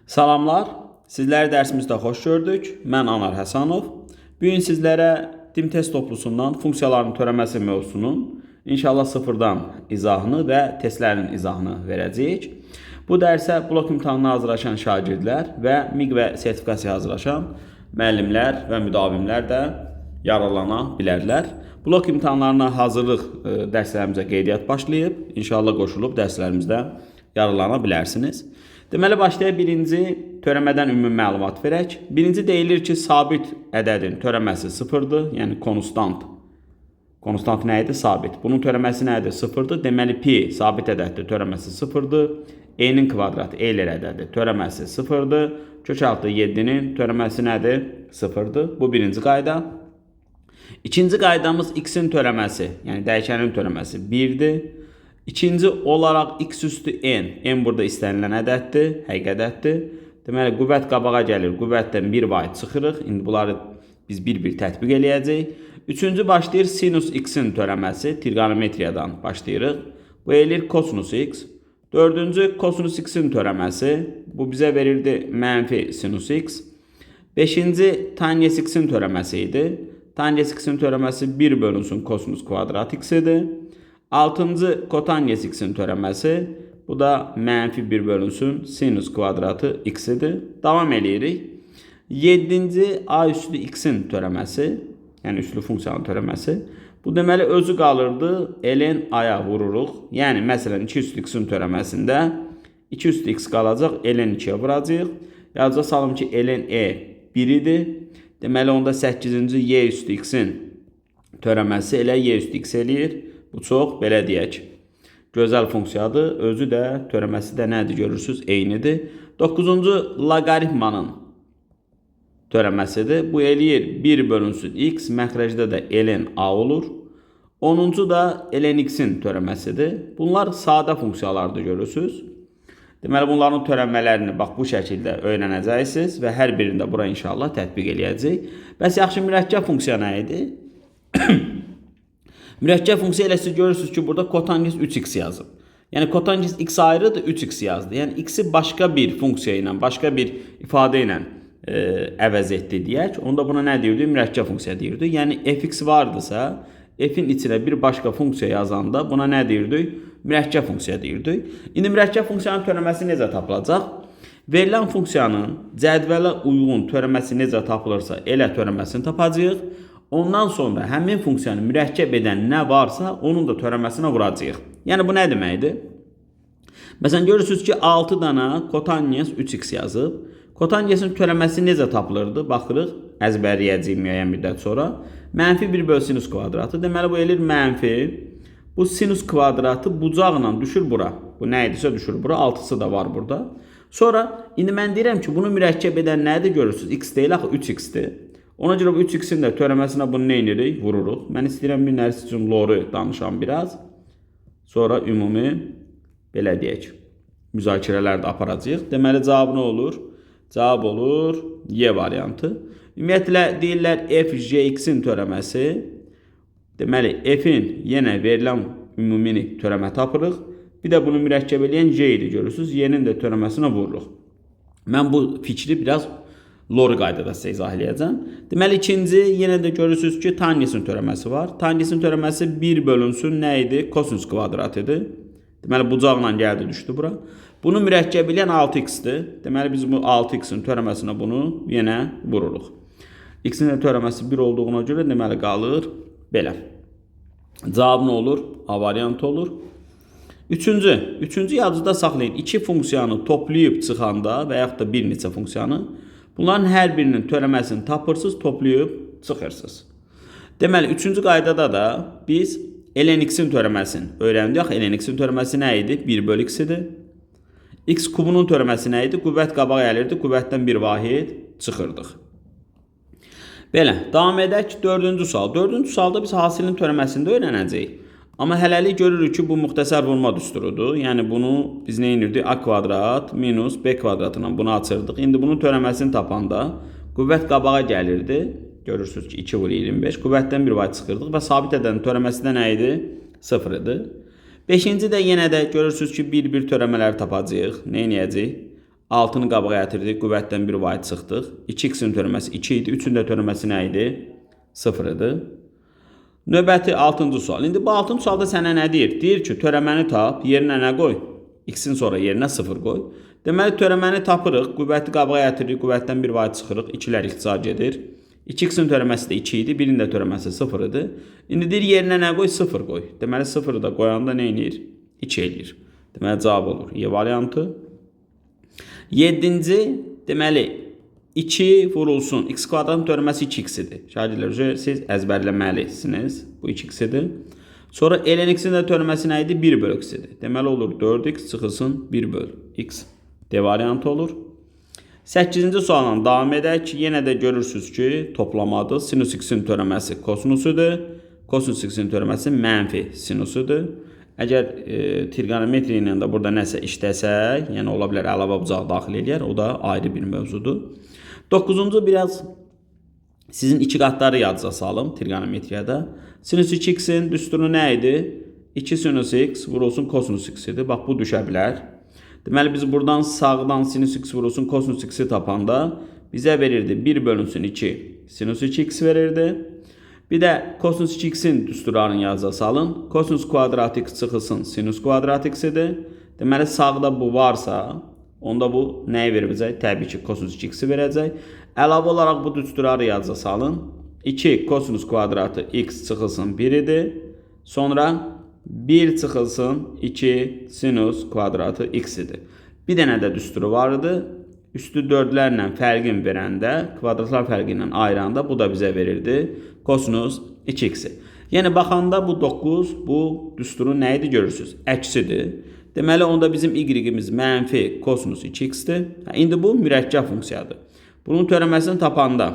Salamlar, sizləri dərsimizdə xoş gördük. Mən Anar Həsənov. Bu gün sizlərə DİM test toplusundan funksiyaların törəməsi mövzusunun inşallah sıfırdan izahını və testlərin izahını verəcəyik. Bu dərsə blok imtahanına hazırlaşan şagirdlər və MİQ və sertifikasiya hazırlaşan müəllimlər və müdavimlər də yararlana bilərlər. Blok imtahanlarına hazırlıq dərslərimizə qeydiyyat başlayıb. İnşallah qoşulub dərslərimizdə yararlana bilərsiniz. Deməli, başlayaq, birinci törəmədən ümumi məlumat verək. Birinci deyilir ki, sabit ədədin törəməsi sıfırdır, yəni konstant. Konstant nə idi? Sabit. Bunun törəməsi nə idi? Sıfırdır. Deməli, pi sabit ədəddir, törəməsi sıfırdır. E-nin kvadratı Euler ədədi, törəməsi sıfırdır. Kökaltı 7-nin törəməsi nədir? Sıfırdır. Bu birinci qayda. İkinci qaydamız x-in törəməsi, yəni dəyişənin törəməsi 1-dir. İkinci olaraq x üstü n. N burada istənilən ədəddir, həqiqi ədəddir. Deməli, qüvvət qabağa gəlir. Qüvvətdən 1 vahid çıxırıq. İndi bunları biz bir-bir tətbiq eləyəcəyik. Üçüncü başlayır sinus x-in törəməsi. Trigonometriyadan başlayırıq. Bu eləyir kosinus x. Dördüncü kosinus x-in törəməsi. Bu bizə verirdi mənfi sinus x. Beşinci tangens x-in törəməsi idi. Tangens x-in törəməsi 1 bölünsün kosinus kvadrat x idi. Altıncı kotangens x-in törəməsi, bu da mənfi 1 bölünsün sinus kvadratı x idi. Davam eləyirik. Yeddinci a üslü x-in törəməsi, yəni üslü funksiyanın törəməsi. Bu deməli özü qalırdı, ln a-ya vururuq. Yəni məsələn 2 üslü x-in törəməsində 2 üslü x qalacaq, ln 2-yə vuracağıq. Yadınıza salım ki, ln e 1 idi. Deməli onda 8-ci y üstü x-in törəməsi elə y üstü x eləyir. Bu çox, belə deyək, gözəl funksiyadır. Özü də, törəməsi də nədir görürsünüz? Eynidir. 9-cu loqaritmanın törəməsidir. Bu eləyir 1 bölünsün x, məxrəcdə də ln a olur. 10-cu da ln x-in törəməsidir. Bunlar sadə funksiyalardır görürsünüz. Deməli, bunların törənmələrini bax bu şəkildə öyrənəcəksiniz və hər birində bura inşallah tətbiq eləyəcəyik. Bəs yaxşı, mürəkkəb funksiya nə idi? Mürəkkəb funksiya elə siz görürsünüz ki, burada kotangens 3x yazıb. Yəni kotangens x ayrıdır, 3x yazdı. Yəni x-i başqa bir funksiya ilə, başqa bir ifadə ilə əvəz etdi deyək. Onda buna nə deyirdik? Mürəkkəb funksiya deyirdik. Yəni fx vardısa, f-in içinə bir başqa funksiya yazanda buna nə deyirdik? Mürəkkəb funksiya deyirdik. İndi mürəkkəb funksiyanın törəməsi necə tapılacaq? Verilən funksiyanın cədvələ uyğun törəməsi necə tapılırsa, elə törəməsini tapacağıq. Ondan sonra həmin funksiyanı mürəkkəb edən nə varsa, onun da törəməsinə vuracağıq. Yəni bu nə deməkdir? Məsələn, görürsünüz ki, 6 dana kotangens 3x yazıb. Kotangensin törəməsi necə tapılırdı? Baxırıq, əzbərləyəcəyik müəyyən müddət sonra. Mənfi 1 böl sinus kvadratı. Deməli, bu eləyir mənfi. Bu sinus kvadratı bucaqla düşür bura. Bu nə idisə düşür bura. 6-sı da var burada. Sonra, indi mən deyirəm ki, bunu mürəkkəb edən nədir görürsünüz? X deyil axı, 3x-dir. Ona görə bu 3x-in də törəməsinə bunu nə edirik? Vururuq. Mən istəyirəm bir nərs üçün loru danışam biraz. Sonra ümumi, belə deyək, müzakirələr də aparacağıq. Deməli, cavab nə olur? Cavab olur Y variantı. Ümumiyyətlə, deyirlər f, g, x-in törəməsi. Deməli, f-in yenə verilən ümumini törəmə tapırıq. Bir də bunu mürəkkəb eləyən g idi görürsünüz. Y-nin də törəməsinə vururuq. Mən bu fikri biraz lori qaydada sizə izah eləyəcəm. Deməli, ikinci yenə də görürsünüz ki, tangensin törəməsi var. Tangensin törəməsi 1 bölünsün nə idi? Kosinus kvadrat idi. Deməli, bucaqla gəldi, düşdü bura. Bunu mürəkkəb eləyən 6x-dir. Deməli, biz bu 6x-in törəməsinə bunu yenə vururuq. X-in də törəməsi 1 olduğuna görə deməli qalır belə. Cavab nə olur? A variantı olur. Üçüncü yadınızda saxlayın. İki funksiyanı toplayıb çıxanda və yaxud da bir neçə funksiyanı, bunların hər birinin törəməsini tapırsınız, toplayıb çıxırsınız. Deməli, üçüncü qaydada da biz ln x-in törəməsini öyrəndik. Axı, ln x-in törəməsi nə idi? 1 bölü x idi. X kubunun törəməsi nə idi? Qüvvət qabağa gəlirdi. Qüvvətdən bir vahid çıxırdıq. Belə, davam edək. Dördüncü sual. Dördüncü sualda biz hasilin törəməsini də öyrənəcəyik. Amma hələlik görürük ki, bu müxtəsər vurma düsturudur. Yəni bunu biz nə edirdik? A kvadrat minus B kvadratına bunu açırdıq. İndi bunun törəməsini tapanda qüvvət qabağa gəlirdi. Görürsünüz ki, 2 vur 25. Qüvvətdən bir vahid çıxırdıq və sabit ədədin törəməsi də nə idi? 0 idi. Beşinci də yenə də görürsünüz ki, bir-bir törəmələri tapacağıq. Nə edəcəyik? 6-nı qabağa gətirdik, qüvvətdən 1 vahid çıxdıq. 2x-in törəməsi 2 idi, 3-ün də törəməsi nə idi? 0 idi. Növbəti 6-cı sual. İndi bu 6-cı sualda sənə nə deyir? Deyir ki, törəməni tap, yerinə nə qoy? X-in sonra yerinə 0 qoy. Deməli, törəməni tapırıq, qüvvəti qabağa gətiririk, qüvvətdən 1 vahid çıxırıq, 2-lər ixtisar gedir. 2x-in törəməsi də 2 idi, 1-in də törəməsi 0 idi. İndi deyir, yerinə nə qoy? 0 qoy. Deməli, 0-ı da qoyanda nə eləyir? 2 eləyir. Deməli, cavab olur. Y variantı. 7-ci, deməli, 2 vurulsun. X kvadratın törəməsi 2x idi. Şagirdlər, siz əzbərləməlisiniz. Bu 2x idi. Sonra ln x-in də törəməsi nə idi? 1 böl x idi. Deməli, olur 4x çıxılsın 1 böl x. D variantı olur. 8-ci sualla davam edək. Yenə də görürsünüz ki, toplamadır. Sinus x-in törəməsi kosinusudur. Kosinus x-in törəməsi mənfi sinusudur. Əgər trigonometri ilə də burada nəsə işləsək, yəni ola bilər əlavə bucaq daxil eləyər, o da ayrı bir mövzudur. 9-cu biraz sizin iki qatları yadınıza salım trigonometriyada. Sinus 2x-in düsturu nə idi? 2 sinus x vurulsun kosinus x idi. Bax, bu düşə bilər. Deməli, biz buradan sağdan sinus x vurulsun kosinus x-i tapanda bizə verirdi 1 bölünsün 2 sinus 2x verirdi. Bir də kosinus 2x-in düsturlarını yadınıza salın. Kosinus kvadrat x çıxılsın sinus kvadrat x idi. Deməli, sağda bu varsa, onda bu nəyi verəcək? Təbii ki, kosinus 2x-i verəcək. Əlavə olaraq bu düsturları yadınıza salın. 2 kosinus kvadratı x çıxılsın 1 idi. Sonra 1 çıxılsın 2 sinus kvadratı x idi. Bir dənə də düsturu var idi. Üstü 4-lərlə fərqin verəndə, kvadratlar fərqi ilə ayıranda bu da bizə verirdi kosinus 2x-i. Yəni, baxanda bu 9, bu düsturun nə idi görürsünüz? Əksidir. Deməli, onda bizim y-imiz mənfi kosinus 2x-dir. İndi bu mürəkkəb funksiyadır. Bunun törəməsini tapanda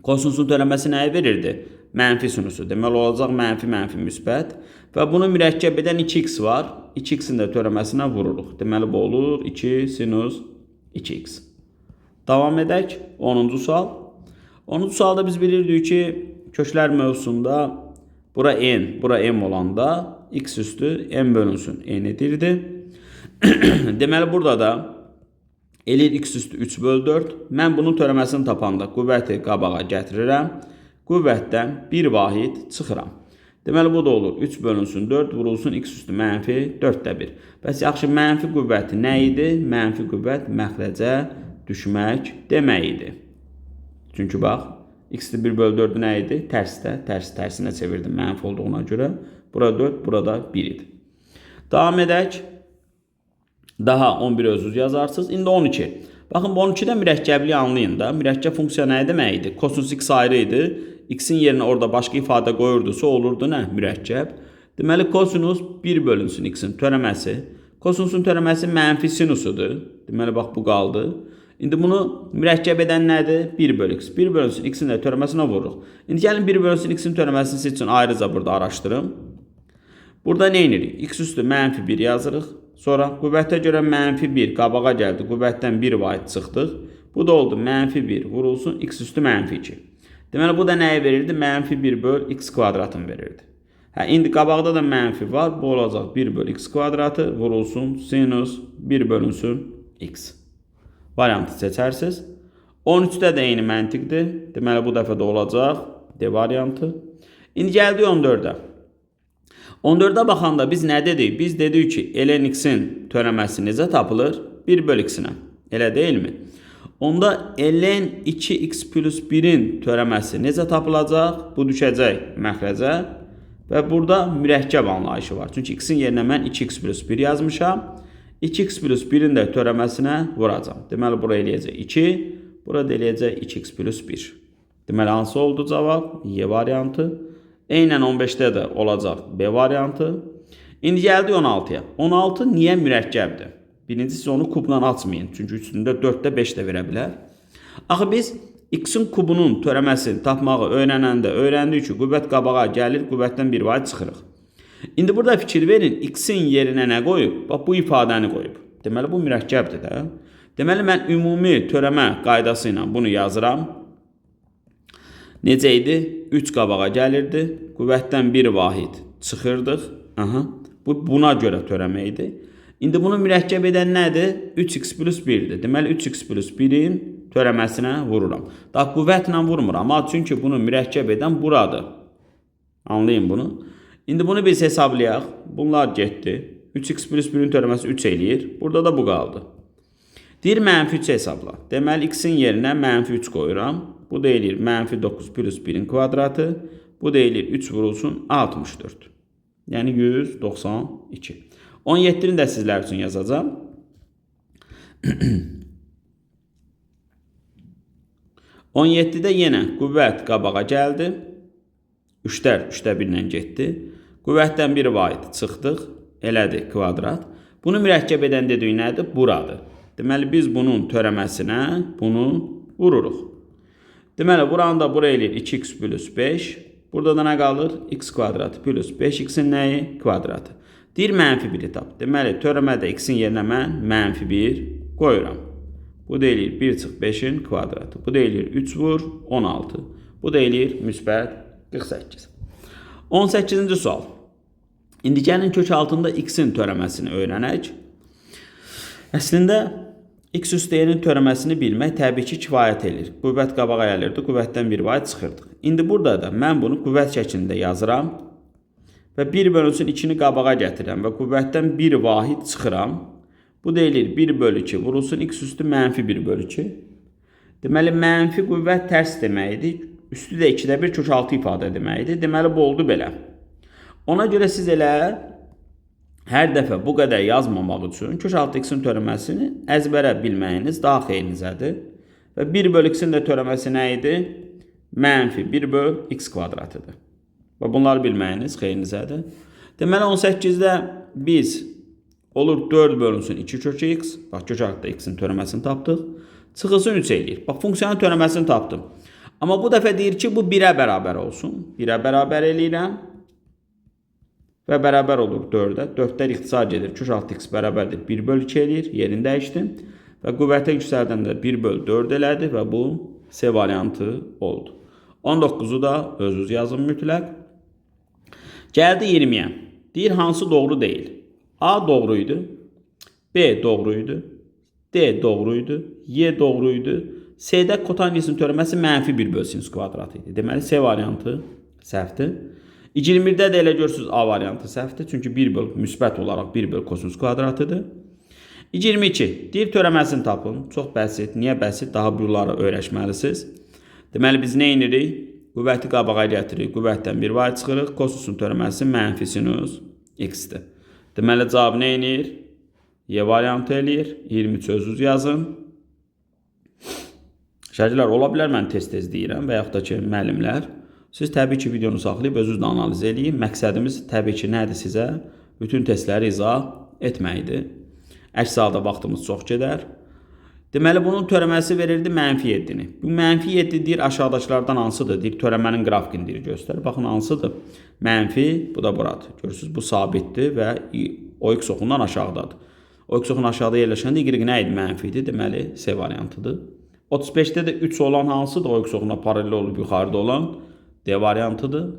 kosinusun törəməsi nəyi verirdi? Mənfi sinusu. Deməli, olacaq mənfi mənfi müsbət. Və bunu mürəkkəb edən 2x var. 2x-in də törəməsinə vururuq. Deməli, bu olur 2 sinus 2x. Davam edək. 10-cu sual. 10-cu sualda biz bilirdik ki, köklər mövzusunda bura n, bura m olanda x üstü m bölünsün n edirdi. Deməli, burada da eləyir x üstü 3 böl 4. Mən bunun törəməsini tapanda qüvvəti qabağa gətirirəm. Qüvvətdən 1 vahid çıxıram. Deməli, bu da olur 3 bölünsün 4 vurulsun x üstü mənfi 4-də 1. Bəs yaxşı, mənfi qüvvəti nə idi? Mənfi qüvvət məxrəcə düşmək demək idi. Çünki bax, x-də 1 böl 4 nə idi? Tərsdə, tərsinə çevirdim mənfi olduğuna görə. Bura 4, burada 1 idi. Davam edək. Daha 11 özünüz yazarsınız. İndi 12. Baxın, bu 12-də mürəkkəbliyi anlayın da. Mürəkkəb funksiya nə demək idi? Kosinus x ayrı idi. X-in yerinə orada başqa ifadə qoyurdusa olurdu nə? Mürəkkəb. Deməli, kosinus 1 bölünsün x-in törəməsi. Kosinusun törəməsi mənfi sinusudur. Deməli, bax, bu qaldı. İndi bunu mürəkkəb edən nədir? 1 bölü x. 1 bölünsün x-in də törəməsinə vururuq. İndi gəlin 1 bölünsün x-in törəməsini siz üçün ayrıca burada araşdırım. Burada nə edirik? X üstü mənfi 1 yazırıq. Sonra qüvvətə görə mənfi 1 qabağa gəldi. Qüvvətdən 1 vahid çıxdıq. Bu da oldu mənfi 1 vurulsun x üstü mənfi 2. Deməli, bu da nəyi verirdi? Mənfi 1 böl x kvadratını verirdi. Hə, indi qabaqda da mənfi var. Bu olacaq 1 böl x kvadratı vurulsun sinus 1 bölünsün x. Variantı seçərsiniz. 13-də də eyni məntiqdir. Deməli, bu dəfə də olacaq D variantı. İndi gəldik 14-ə. 14-ə baxanda biz nə dedik? Biz dedik ki, ln x-in törəməsi necə tapılır? 1 böl x-inə. Elə deyilmi? Onda ln 2x plus 1-in törəməsi necə tapılacaq? Bu düşəcək məxrəcə və burada mürəkkəb anlayışı var. Çünki x-in yerinə mən 2x plus 1 yazmışam. 2x plus 1-in də törəməsinə vuracam. Deməli, bura eləyəcək 2, burada eləyəcək 2x plus 1. Deməli, hansı oldu cavab? Y variantı. Eynən 15-də də olacaq B variantı. İndi gəldik 16-ya. 16 niyə mürəkkəbdir? Birincisi, siz onu kubla açmayın. Çünki üstündə 4-də 5 də verə bilər. Axı biz x-in kubunun törəməsini tapmağı öyrənəndə öyrəndik ki, qüvvət qabağa gəlir, qüvvətdən bir vahid çıxırıq. İndi burada fikir verin, x-in yerinə nə qoyub? Bax, bu ifadəni qoyub. Deməli, bu mürəkkəbdir də. Deməli, mən ümumi törəmə qaydası ilə bunu yazıram. Necə idi? 3 qabağa gəlirdi. Qüvvətdən bir vahid çıxırdıq. Aha. Bu buna görə törəmə idi. İndi bunu mürəkkəb edən nədir? 3x plus 1-dir. Deməli, 3x plus 1-in törəməsinə vururam. Daha qüvvətlə vurmuram. Çünki bunu mürəkkəb edən buradır. Anlayın bunu. İndi bunu biz hesablayaq. Bunlar getdi. 3x plus 1-in törəməsi 3 eləyir. Burada da bu qaldı. Deyir, mənfi 3 hesabla. Deməli, x-in yerinə mənfi 3 qoyuram. Bu da eləyir mənfi 9 plus 1-in kvadratı. Bu da eləyir 3 vurulsun 64. Yəni 192. 17-ni də sizlər üçün yazacağam. 17-də yenə qüvvət qabağa gəldi. 3-lər 3-də 1 ilə getdi. Qüvvətdən 1 vahid çıxdıq. Elədi kvadrat. Bunu mürəkkəb edən dedik nədir? Buradır. Deməli, biz bunun törəməsinə bunu vururuq. Deməli, buranı da bura eləyir 2x plus 5. Burada da nə qalır? X kvadratı plus 5x-in nəyi? Kvadratı. Deyir, mənfi 1-i tap. Deməli, törəmədə x-in yerinə mən mənfi 1 qoyuram. Bu da eləyir 1 çıx 5-in kvadratı. Bu da eləyir 3 vur 16. Bu da eləyir müsbət 48. 18-ci sual. İndi gəlin kök altında x-in törəməsini öyrənək. Əslində, x üstü e-nin törəməsini bilmək təbii ki, kifayət eləyir. Qüvvət qabağa gəlirdi, qüvvətdən bir vahid çıxırdıq. İndi burada da mən bunu qüvvət şəklində yazıram və 1 bölünsün 2-ni qabağa gətirirəm və qüvvətdən 1 vahid çıxıram. Bu da eləyir 1 bölü 2 vurulsun x üstü mənfi 1 bölü 2. Deməli, mənfi qüvvət tərs deməkdir. Üstü də 2-də 1 kök 6 ifadə deməkdir. Deməli, bu oldu belə. Ona görə siz elə hər dəfə bu qədər yazmamaq üçün kök altı x-in törəməsini əzbərə bilməyiniz daha xeyrinizədir. Və 1 bölü x-in də törəməsi nə idi? Mənfi 1 böl x kvadratıdır. Və bunları bilməyiniz xeyrinizədir. Deməli, 18-də biz olur 4 bölünsün 2 kök x. Bax, kök altı x-in törəməsini tapdıq. Çıxılsın 3 eləyir. Bax, funksiyanın törəməsini tapdım. Amma bu dəfə deyir ki, bu 1-ə bərabər olsun. 1-ə bərabər eləyirəm. Və bərabər olur 4-ə. 4-lər ixtisar gedir. Kök altı x bərabərdir 1 bölü 2 eləyir. Yerini dəyişdim. Və qüvvətə yüksəldən də 1 bölü 4 elədi və bu C variantı oldu. 19-u da özünüz yazın mütləq. Gəldi 20-yə. Deyir, hansı doğru deyil? A doğru idi. B doğru idi. D doğru idi. Y doğru idi. C-də kotangensin törəməsi mənfi 1 bölü sinus kvadratı idi. Deməli, C variantı səhvdir. 21-də də elə görürsünüz A variantı səhvdir. Çünki 1 böl müsbət olaraq 1 böl kosinus kvadratıdır. 22. Deyir, törəməsini tapın. Çox bəsit. Niyə bəsit? Daha bunları öyrəşməlisiniz. Deməli, biz nə edirik? Qüvvəti qabağa gətiririk. Qüvvətdən 1 vahid çıxırıq. Kosinusun törəməsi mənfi sinus x-dir. Deməli, cavab nə edir? Y variantı eləyir. 23 özünüz yazın. Şərdlər ola bilər, mən tez-tez deyirəm və yaxud da ki, müəllimlər. Siz təbii ki, videonu saxlayıb özünüz də analiz eləyin. Məqsədimiz təbii ki, nədir sizə? Bütün testləri izah etməkdir. Əks halda vaxtımız çox gedər. Deməli, bunun törəməsi verirdi mənfi 7-ni. Bu mənfi 7 deyir, aşağıdakılardan hansıdır? Deyir, törəmənin qrafikini deyir, göstər. Baxın, hansıdır? Mənfi, bu da buradır. Görürsünüz, bu sabitdir və o x oxundan aşağıdadır. O x oxunun aşağıda yerləşəndə y nə idi? Mənfi idi. Deməli, C variantıdır. 35-də də 3 olan hansıdır? O x oxuna paralel olub yuxarıda olan D variantıdır.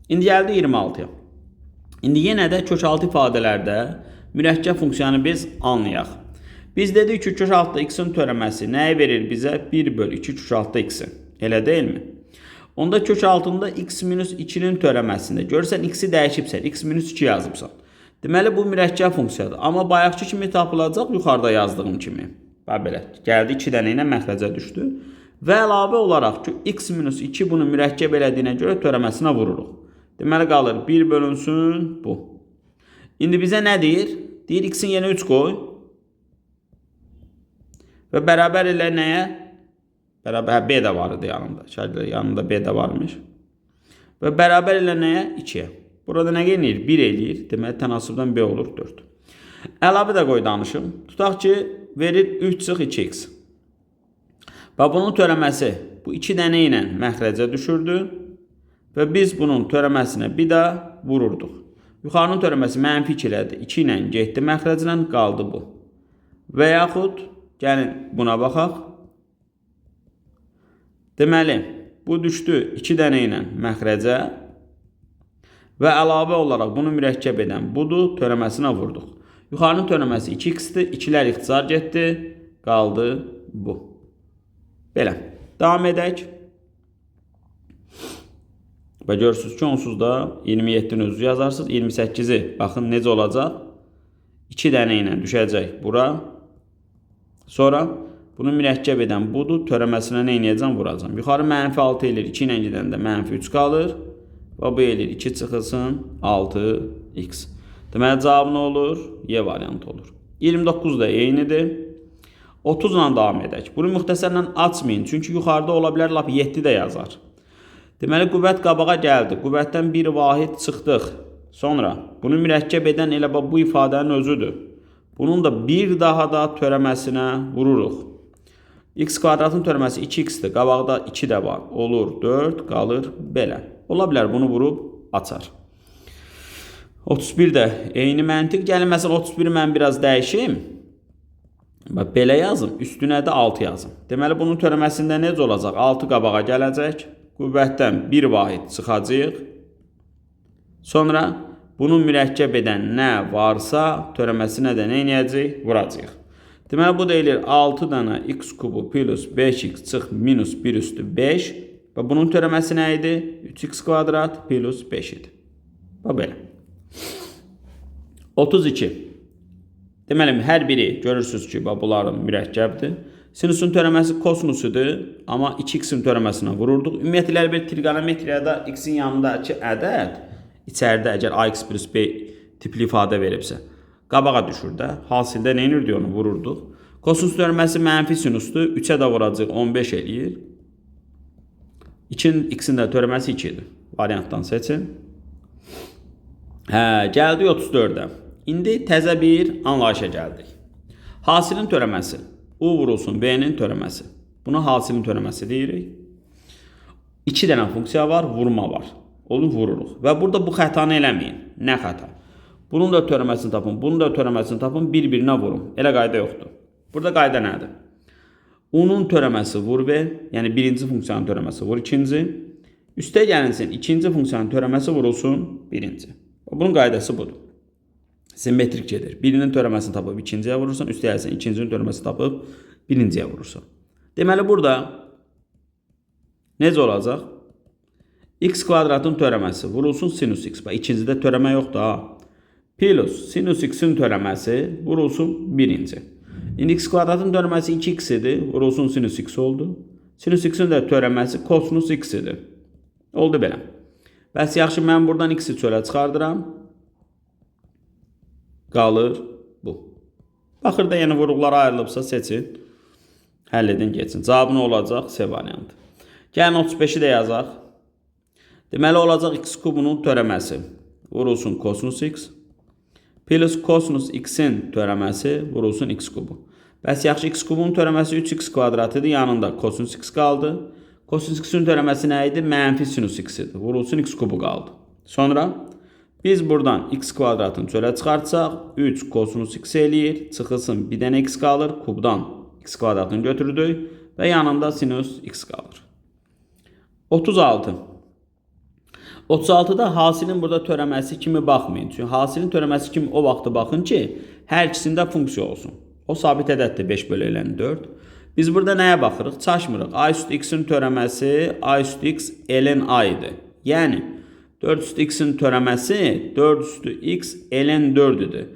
İndi gəldi 26-ya. İndi yenə də kök altı ifadələrdə mürəkkəb funksiyanı biz anlayaq. Biz dedik ki, kök altı x-in törəməsi nəyi verir bizə? 1 bölü 2 kök altı x-in. Elə deyilmi? Onda kök altında x minus 2-nin törəməsində görürsən x-i dəyişibsən, x minus 2 yazıbsan. Deməli, bu mürəkkəb funksiyadır. Amma bayaqki kimi tapılacaq yuxarıda yazdığım kimi. Bax belə, gəldi 2 dənə ilə məxrəcə düşdü. Və əlavə olaraq ki, x minus 2 bunu mürəkkəb elədiyinə görə törəməsinə vururuq. Deməli, qalır 1 bölünsün bu. İndi bizə nə deyir? Deyir, x-in yerinə 3 qoy. Və bərabər elə nəyə? Bərabər, B də var idi yanında. Şərtlər yanında B də varmış. Və bərabər elə nəyə? 2-yə. Burada nə eləyir? 1 eləyir. Deməli, tənasübdən B olur 4. Əlavə də qoy danışım. Tutaq ki, verir 3 çıx 2x. Və bunun törəməsi bu 2 dənə ilə məxrəcə düşürdü. Və biz bunun törəməsinə bir daha vururduq. Yuxarının törəməsi mənfi 2 elədi. 2 ilə getdi məxrəclə, qaldı bu. Və yaxud, gəlin buna baxaq. Deməli, bu düşdü 2 dənə ilə məxrəcə və əlavə olaraq bunu mürəkkəb edən budur, törəməsinə vurduq. Yuxarının törəməsi 2x-dir. 2-lər ixtisar getdi. Qaldı bu. Belə. Davam edək. Və görürsünüz ki, onsuz da 27-ni özünüz yazarsınız. 28-i baxın necə olacaq? 2 dənə ilə düşəcək bura. Sonra bunu mürəkkəb edən budur. Törəməsinə nə eləyəcəm? Vuracam. Yuxarı mənfi 6 eləyir. 2 ilə gedəndə mənfi 3 qalır. Və bu eləyir 2 çıxılsın 6x. Deməli, cavab nə olur? Y variantı olur. 29 da eynidir. 30 ilə davam edək. Bunu müxtəsərlə açmayın. Çünki yuxarıda ola bilər lap 7 də yazar. Deməli, qüvvət qabağa gəldi. Qüvvətdən bir vahid çıxdıq. Sonra bunu mürəkkəb edən elə bu ifadənin özüdür. Bunun da bir daha da törəməsinə vururuq. X kvadratın törəməsi 2x-dir. Qabaqda 2 də var. Olur 4, qalır belə. Ola bilər bunu vurub açar. 31 də eyni məntiq. Gəlin, məsələn, 31-i mən biraz dəyişim. Bax, belə yazım. Üstünə də 6 yazım. Deməli, bunun törəməsində necə olacaq? 6 qabağa gələcək. Qüvvətdən bir vahid çıxacaq. Sonra bunu mürəkkəb edən nə varsa törəməsinə də nə eləyəcəyik? Vuracağıq. Deməli, bu da eləyir 6 dənə x kubu plus 5x çıx minus 1 üstü 5. Və bunun törəməsi nə idi? 3x kvadrat plus 5 idi. Bax, belə. 32. Deməli, hər biri görürsünüz ki, bax, bunların mürəkkəbdir. Sinusun törəməsi kosinusudur, amma 2x-in törəməsinə vururduq. Ümumiyyətlə, bir trigonometriyada x-in yanındakı ədəd içəridə əgər ax plus b tipli ifadə veribsə, qabağa düşür də. Hasildə nə edirdik onu? Vururduq. Kosinus törəməsi mənfi sinusdur. 3-ə də vuracaq, 15 eləyir. 2-nin x-in də törəməsi 2 idi. Variantdan seçin. Hə, gəldik 34-ə. İndi təzə bir anlayışa gəldik. Hasilin törəməsi. U vurulsun V-nin törəməsi. Buna hasilin törəməsi deyirik. 2 dənə funksiya var, vurma var. Onu vururuq. Və burada bu xətanı eləməyin. Nə xəta? Bunun da törəməsini tapın, bunun da törəməsini tapın, bir-birinə vurun. Elə qayda yoxdur. Burada qayda nədir? U-nun törəməsi vur V, yəni birinci funksiyanın törəməsi vur ikinci. Üstə gəlinsin, ikinci funksiyanın törəməsi vurulsun birinci. Bunun qaydası budur. Simmetrik gedir. Birinin törəməsini tapıb ikinciyə vurursan, üstə gəlsin, ikincinin törəməsini tapıb birinciyə vurursan. Deməli, burada necə olacaq? X kvadratın törəməsi vurulsun sinus x. Bax, ikincidə törəmə yoxdur ha. Plus sinus x-in törəməsi vurulsun birinci. İndi x kvadratın törəməsi 2x idi, vurulsun sinus x oldu. Sinus x-in də törəməsi kosinus x idi. Oldu belə. Bəs yaxşı, mən buradan x-i çölə çıxardıram. Qalır bu. Baxır da, yəni vuruqlara ayrılıbsa seçin. Həll edin, geçin. Cavabı nə olacaq? C variantı. Gəlin 35-i də yazaq. Deməli, olacaq x kubunun törəməsi vurulsun kosinus x plus kosinus x-in törəməsi vurulsun x kubu. Bəs yaxşı, x kubunun törəməsi 3x kvadrat idi. Yanında kosinus x qaldı. Kosinus x-in törəməsi nə idi? Mənfi sinus x idi. Vurulsun x kubu qaldı. Sonra biz buradan x kvadratını çölə çıxartsaq 3 kosinus x eləyir. Çıxılsın bir dənə x qalır. Kubdan x kvadratını götürdük və yanında sinus x qalır. 36. 36-da hasilin burada törəməsi kimi baxmayın. Çünki hasilin törəməsi kimi o vaxtı baxın ki, hər ikisində funksiya olsun. O sabit ədəddir 5 bölü ln 4. Biz burada nəyə baxırıq? Çaşmırıq. A üstü x-in törəməsi a üstü x ln a idi. Yəni 4 üstü x-in törəməsi 4 üstü x ln 4 idi.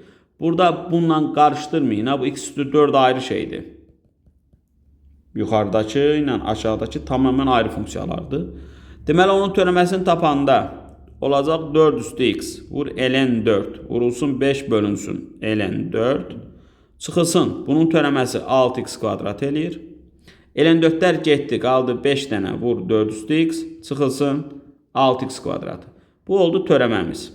Burada bununla qarışdırmayın. Ha, bu x üstü 4 ayrı şeydir. Yuxarıdakı ilə aşağıdakı tamamilə ayrı funksiyalardır. Deməli, onun törəməsini tapanda olacaq 4 üstü x vur ln 4 vurulsun 5 bölünsün ln 4 çıxılsın. Bunun törəməsi 6x kvadrat eləyir. Ln 4-lər getdi, qaldı 5 dənə vur 4 üstü x çıxılsın 6x kvadratı. Bu oldu törəməmiz.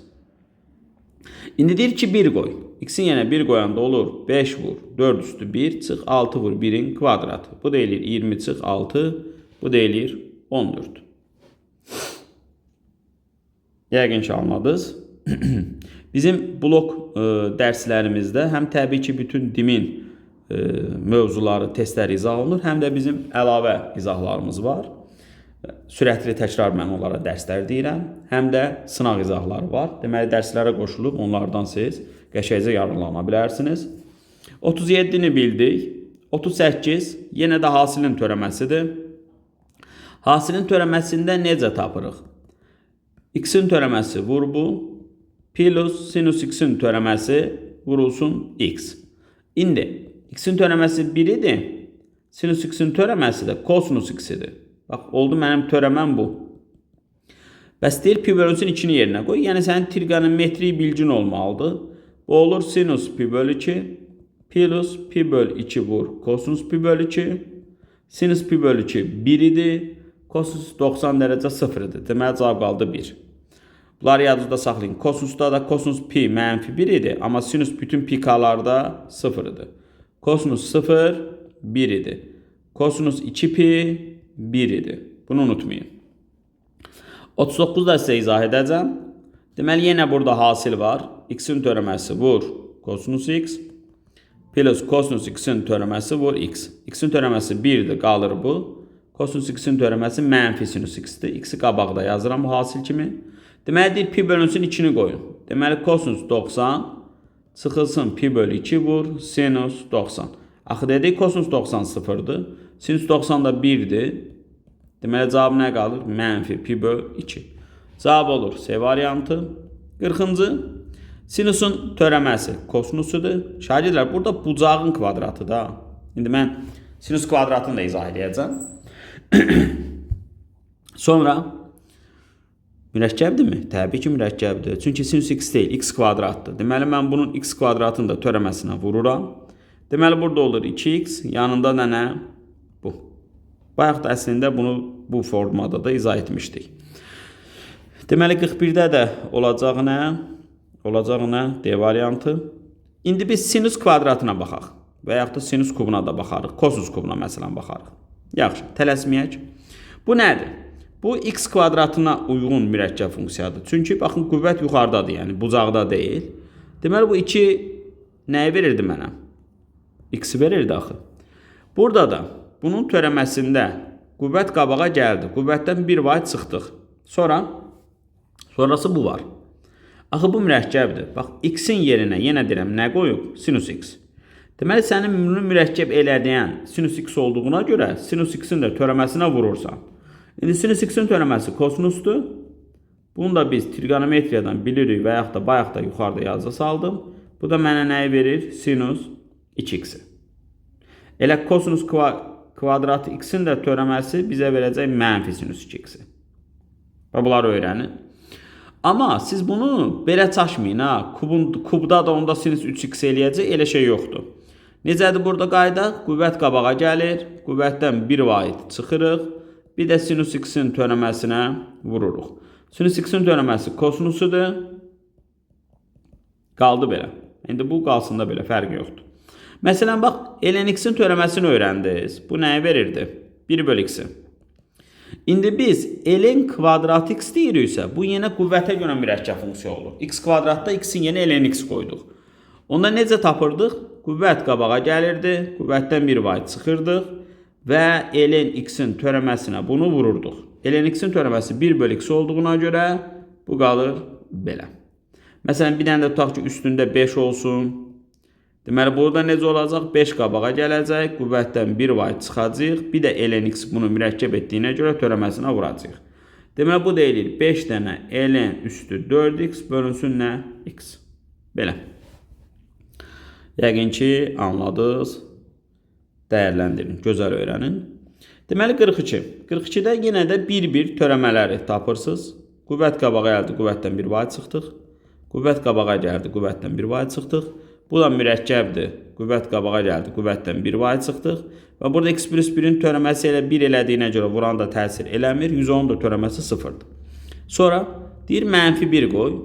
İndi deyir ki 1 qoy. X-in yerinə 1 qoyanda olur 5 vur 4 üstü 1 çıx 6 vur 1-in kvadratı. Bu da eləyir 20 çıx 6, bu da eləyir 14. Yəqin ki anladınız. Bizim blok dərslərimizdə həm təbii ki bütün dimin mövzuları, testləri izah olunur, həm də bizim əlavə izahlarımız var. Sürətli təkrar mən onlara dərslər deyirəm. Həm də sınaq izahları var. Deməli, dərslərə qoşulub onlardan siz Qəşəngcə yararlana bilərsiniz. 37-ni bildik. 38 yenə də hasilin törəməsidir. Hasilin törəməsində necə tapırıq? X-in törəməsi vur bu, plus sinus x-in törəməsi vurulsun x. İndi x-in törəməsi 1 idi. Sinus x-in törəməsi də kosinus x idi. Bax, oldu mənim törəməm bu. Bəs deyir pi bölünsün 2-ni yerinə qoy. Yəni sənin trigonometri bilgin olmalıdır. Bu olur sinus pi bölü 2 plus pi bölü 2 vur kosinus pi bölü 2. Sinus pi bölü 2 1 idi. Kosinus 90 dərəcə 0 idi. Deməli cavab qaldı 1. Bunları yadınızda saxlayın. Kosinusda da kosinus pi mənfi 1 idi, amma sinus bütün pikalarda 0 idi. Kosinus 0 1 idi. Kosinus 2 pi 1 idi. Bunu unutmayın. 39 da sizə izah edəcəm. Deməli yenə burada hasil var. X-in törəməsi vur kosinus x plus kosinus x-in törəməsi vur x. X-in törəməsi 1-dir, qalır bu. Kosinus x-in törəməsi mənfi sinus x-dir. X-i qabaqda yazıram bu hasil kimi. Deməli deyir pi bölünsün 2-ni qoyun. Deməli kosinus 90 çıxılsın pi bölü 2 vur sinus 90. Axı dedik kosinus 90 0-dır. Sinus 90 da 1-dir. Deməli cavab nə qalır? Mənfi pi bölü 2. Cavab olur C variantı. 40-cı sinusun törəməsi kosinusudur. Şagirdlər, burada bucağın kvadratıdır da. İndi mən sinus kvadratını da izah edəcəm. Sonra mürəkkəbdirmi? Təbii ki, mürəkkəbdir. Çünki sinus x deyil, x kvadratdır. Deməli mən bunun x kvadratını da törəməsinə vururam. Deməli burada olur 2x, yanında da nə? Bu. Bayaq da əslində bunu bu formada da izah etmişdik. Deməli 41-də də olacaq nə? Olacaq nə? D variantı. İndi biz sinus kvadratına baxaq. Və yaxud da sinus kubuna da baxarıq. Kosinus kubuna məsələn baxarıq. Yaxşı, tələsməyək. Bu nədir? Bu x kvadratına uyğun mürəkkəb funksiyadır. Çünki baxın qüvvət yuxarıdadır, yəni bucaqda deyil. Deməli bu 2 nəyi verirdi mənə? X-i verirdi axı. Burada da bunun törəməsində qüvvət qabağa gəldi. Qüvvətdən bir vahid çıxdıq. Sonrası bu var. Axı bu mürəkkəbdir. Bax x-in yerinə yenə deyirəm nə qoyub? Sinus x. Deməli sənin bunu mürəkkəb eləyən sinus x olduğuna görə sinus x-in də törəməsinə vurursan. İndi sinus x-in törəməsi kosinusdur. Bunu da biz trigonometriyadan bilirik və yaxud da bayaq da yuxarıda yazı saldım. Bu da mənə nəyi verir? Sinus 2x-i. Elə kosinus kvadratı x-in də törəməsi bizə verəcək mənfi sinus 2x-i. Və bunları öyrənin. Amma siz bunu belə çaşmayın ha. Kubda da onda sinus 3x eləyəcək, elə şey yoxdur. Necədir burada qayda? Qüvvət qabağa gəlir. Qüvvətdən bir vahid çıxırıq. Bir də sinus x-in törəməsinə vururuq. Sinus x-in törəməsi kosinusudur. Qaldı belə. İndi bu qalsın da belə, fərqi yoxdur. Məsələn, bax, ln x-in törəməsini öyrəndiniz. Bu nəyi verirdi? 1 bölü x-i. İndi biz ln kvadrat x deyiriksə, bu yenə qüvvətə görə mürəkkəb funksiya olur. X kvadratda x-in yerinə ln x qoyduq. Onda necə tapırdıq? Qüvvət qabağa gəlirdi, qüvvətdən bir vahid çıxırdıq və ln x-in törəməsinə bunu vururduq. Ln x-in törəməsi 1 bölü x olduğuna görə bu qalır belə. Məsələn, bir dənə də tutaq ki, üstündə 5 olsun. Deməli, burada necə olacaq? 5 qabağa gələcək, qüvvətdən 1 vahid çıxacaq. Bir də ln x bunu mürəkkəb etdiyinə görə törəməsinə vuracaq. Deməli, bu deyilir 5 dənə ln üstü 4x bölünsün nə? X. Belə. Yəqin ki, anladınız. Dəyərləndirin, gözəl öyrənin. Deməli, 42. 42-də yenə də bir-bir törəmələri tapırsınız. Qüvvət qabağa gəldi, qüvvətdən bir vahid çıxdıq. Qüvvət qabağa gəldi, qüvvətdən bir vahid çıxdıq. Bu da mürəkkəbdir. Qüvvət qabağa gəldi, qüvvətdən bir vahid çıxdıq. Və burada x plus 1-in törəməsi elə 1 elədiyinə görə vuran da təsir eləmir. 110 da törəməsi 0-dır. Sonra deyir mənfi 1 qoy.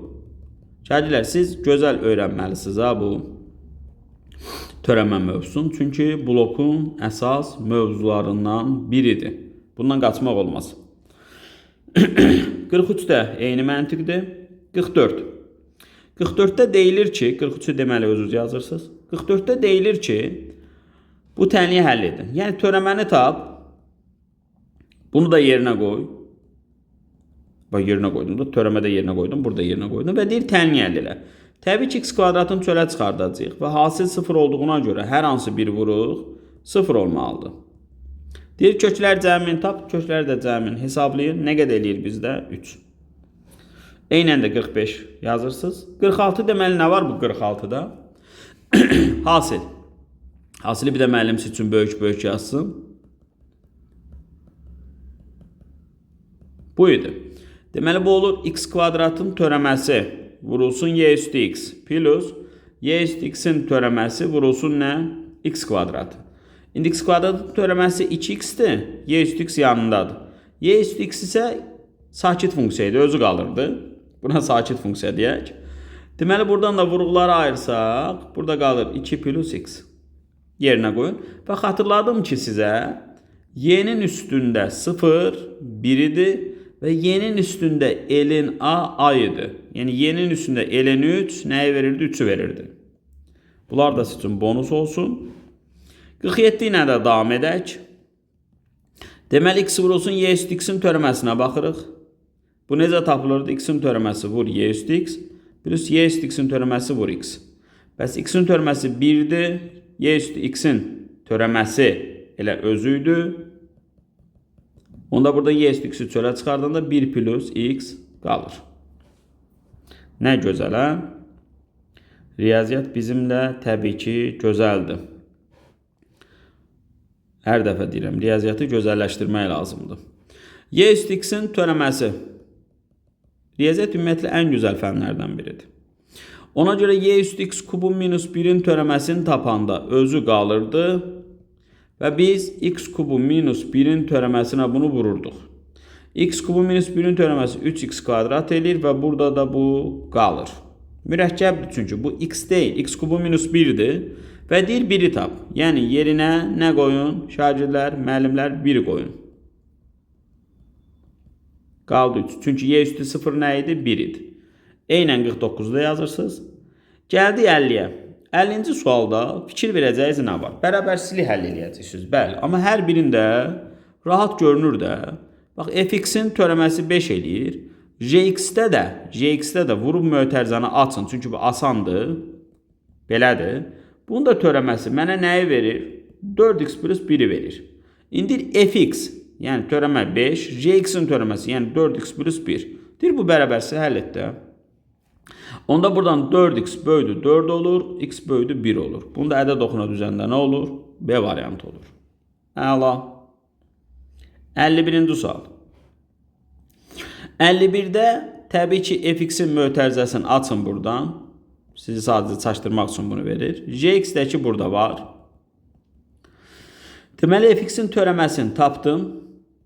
Şagirdlər, siz gözəl öyrənməlisiniz ha bu törəmə mövzusunu. Çünki blokun əsas mövzularından biridir. Bundan qaçmaq olmaz. 43 də eyni məntiqdir. 44. 44-də deyilir ki, 43-ü deməli özünüz yazırsınız. 44-də deyilir ki, bu tənliyi həll edin. Yəni törəməni tap, bunu da yerinə qoy. Bax yerinə qoydum da, törəmə də yerinə qoydum, burada yerinə qoydum və deyir tənliyi həll elə. Təbii ki, x kvadratını çölə çıxardacağıq və hasil 0 olduğuna görə hər hansı bir vuruq 0 olmalıdır. Deyir, köklər cəmini tap, köklər də cəmini hesablayın. Nə qədər eləyir bizdə? 3. Eynən də 45 yazırsınız. 46 deməli nə var bu 46-da? Hasil. Hasili bir də müəllim siz üçün böyük-böyük yazsın. Bu idi. Deməli, bu olur x kvadratın törəməsi vurulsun y üstü x plus y üstü x-in törəməsi vurulsun nə? X kvadratı. İndi x kvadratın törəməsi 2x-dir, y üstü x yanındadır. Y üstü x isə sakit funksiya idi, özü qalırdı. Buna sakit funksiya deyək. Deməli, buradan da vuruqları ayırsaq, burada qalır 2 plus x. Yerinə qoyun. Və xatırladım ki sizə, y'nin üstündə 0, 1 idi və y'nin üstündə ln a idi. Yəni, y'nin üstündə ln 3 nəyi verirdi? 3-ü verirdi. Bunlar da sizin üçün bonus olsun. 47 ilə də davam edək. Deməli, x vurulsun y üstü x-in törəməsinə baxırıq. Bu necə tapılırdı? X-in törəməsi vur y üstü x plus y üstü x-in törəməsi vur x. Bəs x-in törəməsi 1-dir. Y üstü x-in törəməsi elə özü idi. Onda burada y üstü x-i çölə çıxardanda 1 plus x qalır. Nə gözəl, hə? Riyaziyyat bizimlə təbii ki, gözəldir. Hər dəfə deyirəm, riyaziyyatı gözəlləşdirmək lazımdır. Y üstü x-in törəməsi. Riyaziyyat ümumiyyətlə ən gözəl fənlərdən biridir. Ona görə y üstü x kubu minus 1-in törəməsini tapanda özü qalırdı və biz x kubu minus 1-in törəməsinə bunu vururduq. X kubu minus 1-in törəməsi 3x kvadrat eləyir və burada da bu qalır. Mürəkkəbdir çünki bu x deyil, x kubu minus 1-dir və deyir 1-i tap. Yəni yerinə nə qoyun? Şagirdlər, müəllimlər 1 qoyun. Qaldı 3. Çünki y üstü 0 nə idi? 1 idi. Eynən 49-da yazırsınız. Gəldik 50-yə. 50-ci sualda fikir verəcəyiniz nə var? Bərabərsizlik həll eləyəcəksiniz. Bəli, amma hər birində rahat görünür də. Bax, fx-in törəməsi 5 eləyir. Gx-də də vurub mötərizəni açın. Çünki bu asandır. Belədir. Bunun da törəməsi mənə nəyi verir? 4x plus 1-i verir. İndi fx, yəni törəmə 5, gx-in törəməsi, yəni 4x plus 1. Deyir, bu bərabərsizliyi həll etdi. Onda buradan 4x böyüdü 4 olur, x böyüdü 1 olur. Bunda ədəd oxuna düzəndə nə olur? B variantı olur. Əla. 51-ci sual. 51-də təbii ki, fx-in mötərizəsini açın buradan. Sizi sadəcə çaşdırmaq üçün bunu verir. Gx-dəki burada var. Deməli, fx-in törəməsini tapdım.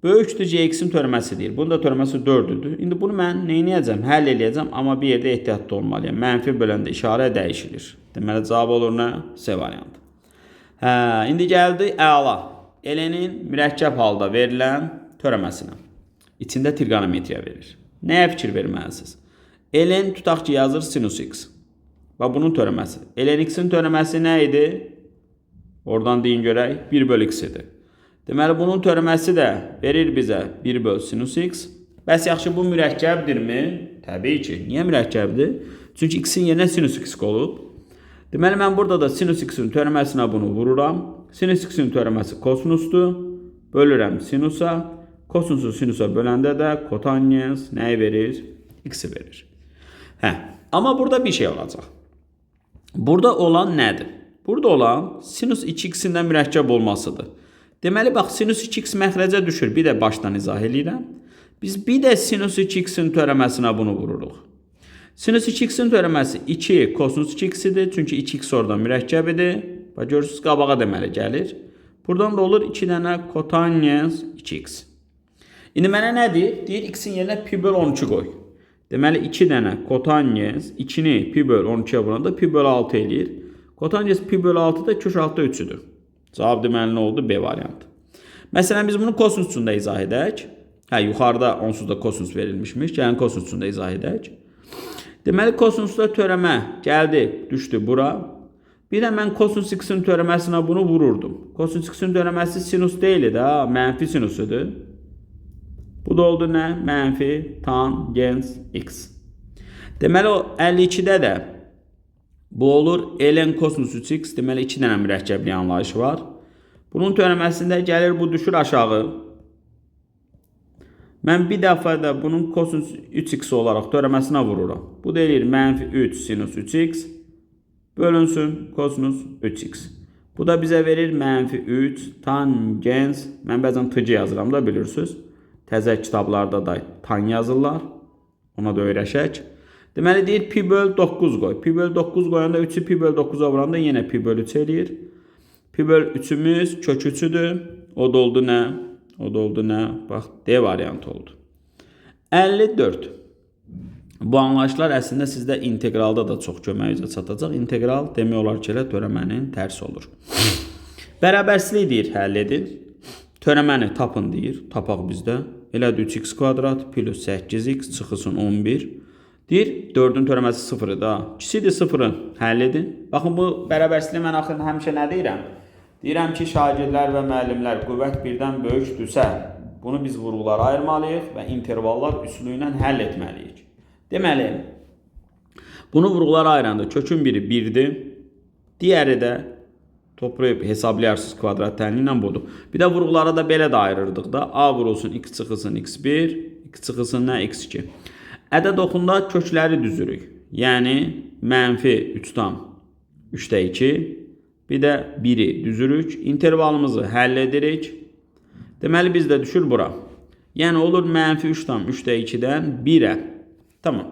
Böyükdür gx-in törəməsi deyir. Bunun da törəməsi 4-dür. İndi bunu mən nə eləyəcəm? Həll eləyəcəm, amma bir yerdə ehtiyatlı olmalıyam. Mənfi böləndə işarə dəyişilir. Deməli, cavab olur nə? C variantı. Hə, indi gəldi əla. Ln-in mürəkkəb halda verilən törəməsinə. İçində trigonometriya verir. Nəyə fikir verməlisiniz? Ln tutaq ki, yazır sinus x. Və bunun törəməsi. Ln x-in törəməsi nə idi? Oradan deyin görək, 1 böl x idi. Deməli, bunun törəməsi də verir bizə 1 böl sinus x. Bəs yaxşı, bu mürəkkəbdirmi? Təbii ki. Niyə mürəkkəbdir? Çünki x-in yerinə sinus x qolub. Deməli, mən burada da sinus x-in törəməsinə bunu vururam. Sinus x-in törəməsi kosinusdur. Bölürəm sinusa. Kosinusu sinusa böləndə də kotangens nəyi verir? X-i verir. Hə, amma burada bir şey olacaq. Burada olan nədir? Burada olan sinus 2x-in də mürəkkəb olmasıdır. Deməli, bax, sinus 2x məxrəcə düşür. Bir də başdan izah eləyirəm. Biz bir də sinus 2x-in törəməsinə bunu vururuq. Sinus 2x-in törəməsi 2 kosinus 2x idi. Çünki 2x oradan mürəkkəb idi. Bax, görürsünüz, qabağa deməli gəlir. Buradan da olur 2 dənə kotangens 2x. İndi mənə nə deyir? Deyir, x-in yerinə pi böl 12 qoy. Deməli, 2 dənə kotangens 2-ni pi böl 12-yə vuranda pi böl 6 eləyir. Kotangens pi böl 6 da kök altda 3-üdür. Cavab deməli nə oldu? B variantı. Məsələn, biz bunu kosinus üçün də izah edək. Hə, yuxarıda onsuz da kosinus verilmişmiş. Gəlin kosinus üçün də izah edək. Deməli, kosinusda törəmə gəldi, düşdü bura. Bir də mən kosinus x-in törəməsinə bunu vururdum. Kosinus x-in törəməsi sinus deyil idi, ha, mənfi sinusudur. Bu da oldu nə? Mənfi tangens x. Deməli, o 52-də də Bu olur ln kosinus 3x, deməli 2 dənə mürəkkəblik anlayışı var. Bunun törəməsində gəlir bu düşür aşağı. Mən bir dəfə də bunun kosinus 3x olaraq törəməsinə vururam. Bu da eləyir mənfi 3 sinus 3x bölünsün kosinus 3x. Bu da bizə verir mənfi 3 tangens. Mən bəzən tc yazıram da bilirsiniz. Təzə kitablarda da tan yazırlar. Ona da öyrəşək. Deməli deyir pi böl 9 qoy. Pi böl 9 qoyanda 3-ü pi böl 9-a vuranda yenə pi böl 3 eləyir. Pi böl 3-ümüz kök 3-üdür. O da oldu nə? O da oldu nə? Bax, D variantı oldu. 54. Bu anlayışlar əslində sizdə inteqralda da çox köməyinizə çatacaq. İnteqral demək olar ki, elə törəmənin tərsi olur. Bərabərsizlik deyir, həll edin. Törəməni tapın deyir. Tapaq bizdə. Elədir 3x kvadrat plus 8x çıxılsın 11. Deyir, 4-ün törəməsi 0-dır da. Kiçikdir 0-ı həll edin. Baxın, bu bərabərsizliyi mən axı həmişə nə deyirəm? Deyirəm ki, şagirdlər və müəllimlər qüvvət birdən böyükdürsə, bunu biz vurğulara ayırmalıyıq və intervallar üsulu ilə həll etməliyik. Deməli, bunu vurğulara ayıranda kökün biri 1-dir, digəri də toplayıb hesaplayarsınız kvadrat tənliyi ilə budur. Bir də vurğulara da belə də ayırırdıq da. A vurulsun, x çıxılsın x1, x çıxılsın nə? X2. Ədəd oxunda kökləri düzürük. Yəni, mənfi 3,3-də 2, bir də 1-i düzürük. İntervalımızı həll edirik. Deməli, bizdə düşür bura. Yəni, olur mənfi 3,3-də 2-dən 1-ə. Tamam.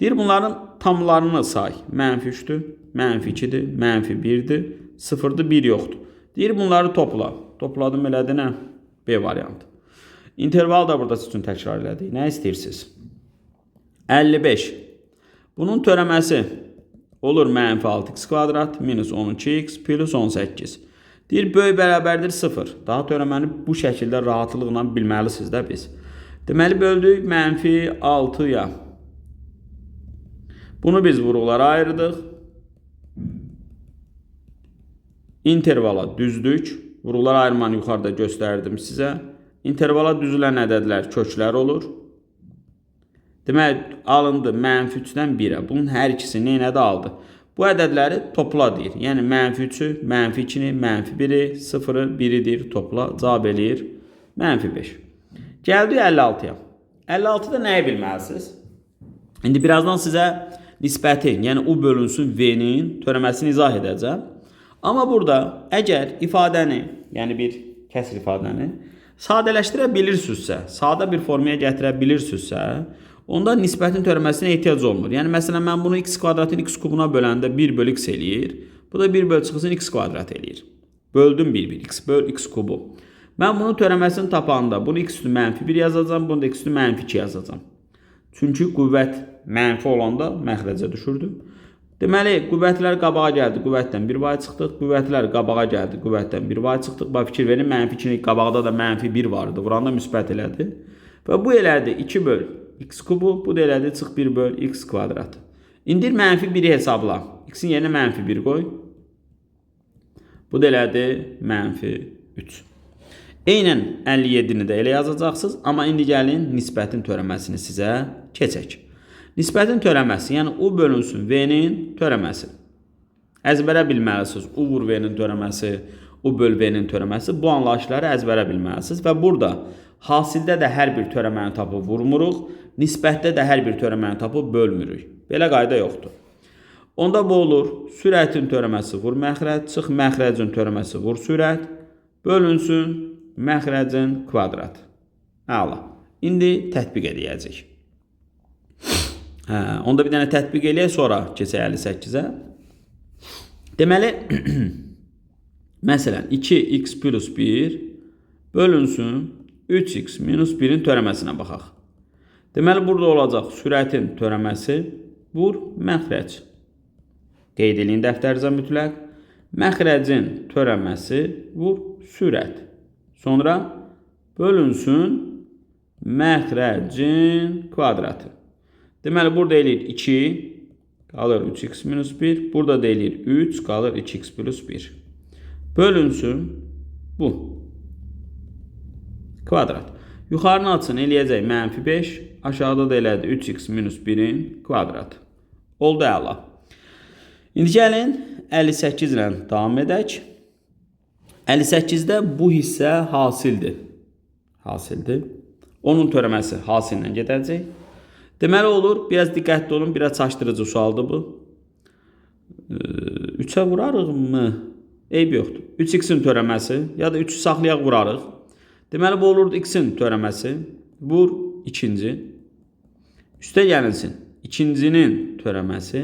Deyir, bunların tamlarını say. Mənfi 3-dür, mənfi 2-dir, mənfi 1-dir, 0-dır, 1 yoxdur. Deyir, bunları topla. Topladım elədi nə? B variantı. İnterval da burada sizin üçün təkrar elədik. Nə istəyirsiniz? 55. Bunun törəməsi olur mənfi 6x kvadrat minus 12x plus 18. Deyir, böyük bərabərdir 0. Daha törəməni bu şəkildə rahatlıqla bilməlisiniz də biz. Deməli, böldük mənfi 6-ya. Bunu biz vurğulara ayırdıq. İntervala düzdük. Vurğulara ayırmanı yuxarıda göstərdim sizə. İntervala düzülən ədədlər köklər olur. Deməli, alındı mənfi 3-dən 1-ə. Bunun hər ikisi nə də aldı? Bu ədədləri topla deyir. Yəni, mənfi 3-ü, mənfi 2-ni, mənfi 1-i, 0-ı, 1-i deyir, topla. Cavab eləyir mənfi 5. Gəldik 56-ya. 56-da nəyi bilməlisiniz? İndi birazdan sizə nisbətin, yəni U bölünsün V-nin törəməsini izah edəcəm. Amma burada əgər ifadəni, yəni bir kəsr ifadəni sadələşdirə bilirsinizsə, sadə bir formaya gətirə bilirsinizsə, onda nisbətin törəməsinə ehtiyac olmur. Yəni, məsələn, mən bunu x kvadratın x kubuna böləndə 1 bölü x eləyir. Bu da 1 bölü çıxılsın x kvadrat eləyir. Böldüm 1, 1, x böl x kubu. Mən bunun törəməsini tapanda bunu x üstü mənfi 1 yazacağam, bunu da x üstü mənfi 2 yazacağam. Çünki qüvvət mənfi olanda məxrəcə düşürdü. Deməli, qüvvətlər qabağa gəldi, qüvvətdən 1 vay çıxdıq. Qüvvətlər qabağa gəldi, qüvvətdən 1 vay çıxdıq. Bax, fikir verin, mənfi 2-nin qabaqda da mənfi 1 vardı. Vuranda müsbət elədi. Və bu elədi 2 böl x kubu, bu da elədi çıx 1 böl x kvadratı. İndir mənfi 1-i hesabla. X-in yerinə mənfi 1 qoy. Bu da elədi mənfi 3. Eynən 57-ni də elə yazacaqsınız. Amma indi gəlin nisbətin törəməsini sizə keçək. Nisbətin törəməsi, yəni U bölünsün V-nin törəməsi. Əzbərə bilməlisiniz. U vur V-nin törəməsi, U böl V-nin törəməsi. Bu anlayışları əzbərə bilməlisiniz. Və burada hasildə də hər bir törəməni tapıb vurmuruq. Nisbətdə də hər bir törəməni tapıb bölmürük. Belə qayda yoxdur. Onda bu olur. Sürətin törəməsi vur məxrəc, çıx məxrəcin törəməsi vur sürət, bölünsün məxrəcin kvadratı. Əla. İndi tətbiq edəcəyik. Onda bir dənə tətbiq eləyək, sonra keçək 58-ə. Deməli, məsələn, 2x plus 1 bölünsün 3x minus 1-in törəməsinə baxaq. Deməli, burada olacaq sürətin törəməsi vur məxrəc. Qeyd eləyin dəftərinizə mütləq. Məxrəcin törəməsi vur sürət. Sonra bölünsün məxrəcin kvadratı. Deməli, burada eləyir 2, qalır 3x minus 1. Burada da eləyir 3, qalır 2x plus 1. Bölünsün bu. Kvadrat. Yuxarını açın, eləyəcək mənfi 5. Aşağıda da elədi 3x minus 1-in kvadratı. Oldu əla. İndi gəlin 58 ilə davam edək. 58-də bu hissə hasildir. Hasildir. Onun törəməsi hasillə gedəcək. Deməli olur, biraz diqqətli olun, biraz çaşdırıcı sualdır bu. 3-ə vurarıq mı? Eyb yoxdur. 3x-in törəməsi ya da 3-ü saxlayaq vurarıq. Deməli bu olurdu x-in törəməsi. Vur ikinci. Üstə gəlinsin. İkincinin törəməsi.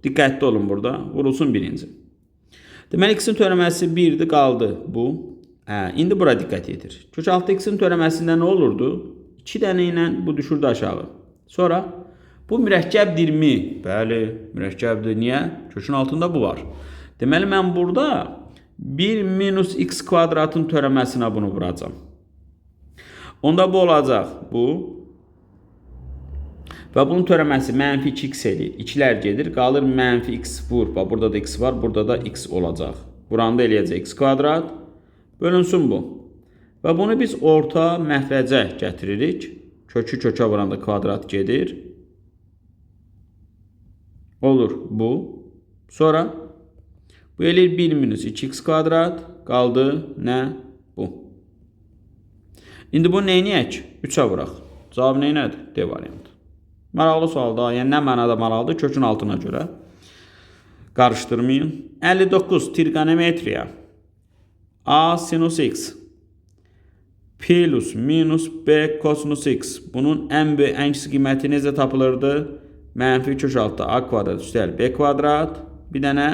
Diqqətli olun burada. Vurulsun birinci. Deməli x-in törəməsi 1-dir, qaldı bu. İndi bura diqqət yetir. Kök altı x-in törəməsində nə olurdu? 2 dənə ilə bu düşürdü aşağı. Sonra bu mürəkkəbdirmi? Bəli, mürəkkəbdir. Niyə? Kökün altında bu var. Deməli mən burada 1 minus x kvadratın törəməsinə bunu vuracam. Onda bu olacaq bu. Və bunun törəməsi mənfi 2x eləyir. 2-lər gedir, qalır mənfi x vur. Bax, burada da x var, burada da x olacaq. Buranda eləyəcək x kvadrat. Bölünsün bu. Və bunu biz orta məxrəcə gətiririk. Kökü kökə vuranda kvadrat gedir. Olur bu. Sonra bu eləyir 1 minus 2x kvadrat. Qaldı nə? Bu. İndi bunu neyniyək? 3-ə vuraq. Cavab neynədir? D variantı. Maraqlı sualdır. Yəni nə mənada maraqlıdır? Kökün altına görə. Qarışdırmayın. 59 trigonometriya. A sinus x plus minus B kosinus x. Bunun ən böyük, ən kiçik qiyməti necə tapılırdı? Mənfi kök altı A kvadrat üstəl B kvadrat. Bir dənə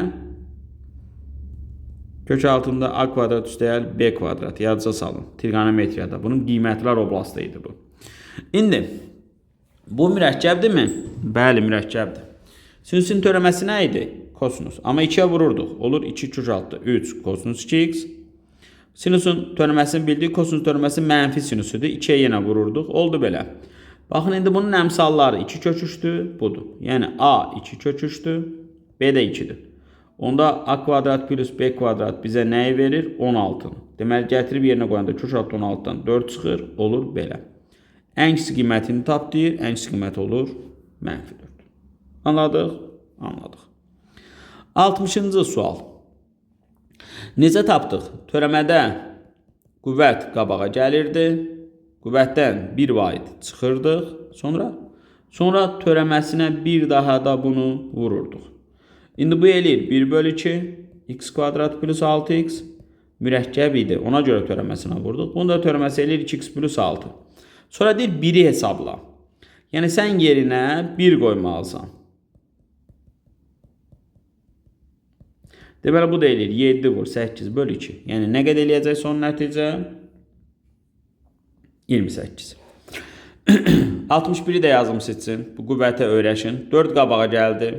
kök altında A kvadrat üstəl B kvadrat. Yadınıza salın. Trigonometriyada. Bunun qiymətlər oblastı idi bu. İndi bu mürəkkəbdirmi? Bəli, mürəkkəbdir. Sinusun törəməsi nə idi? Kosinus. Amma 2-yə vururduq. Olur 2 kök altı 3 kosinus 2x. Sinusun törəməsini bildik. Kosinus törəməsi mənfi sinusudur. 2-yə yenə vururduq. Oldu belə. Baxın, indi bunun əmsalları 2 kök 3-dür. Budur. Yəni A 2 kök 3-dür. B də 2-dir. Onda A kvadrat plus B kvadrat bizə nəyi verir? 16-nı. Deməli, gətirib yerinə qoyanda kök altı 16-dan 4 çıxır. Olur belə. Ən kiçik qiymətini tap deyir. Ən kiçik qiyməti olur mənfi 4. Anladıq? Anladıq. 60-cı sual. Necə tapdıq? Törəmədə qüvvət qabağa gəlirdi. Qüvvətdən 1 vahid çıxırdıq. Sonra törəməsinə bir daha da bunu vururduq. İndi bu eləyir 1 bölü 2 x kvadrat plus 6x mürəkkəb idi. Ona görə törəməsinə vurduq. Bunu da törəməsi eləyir 2x plus 6. Sonra deyir 1-i hesabla. Yəni sən yerinə 1 qoymalısan. Deməli bu da eləyir 7 vur 8 bölü 2. Yəni nə qədər eləyəcək son nəticə? 28. 61-i də yazım sizin. Bu qüvvətə öyrəşin. 4 qabağa gəldi.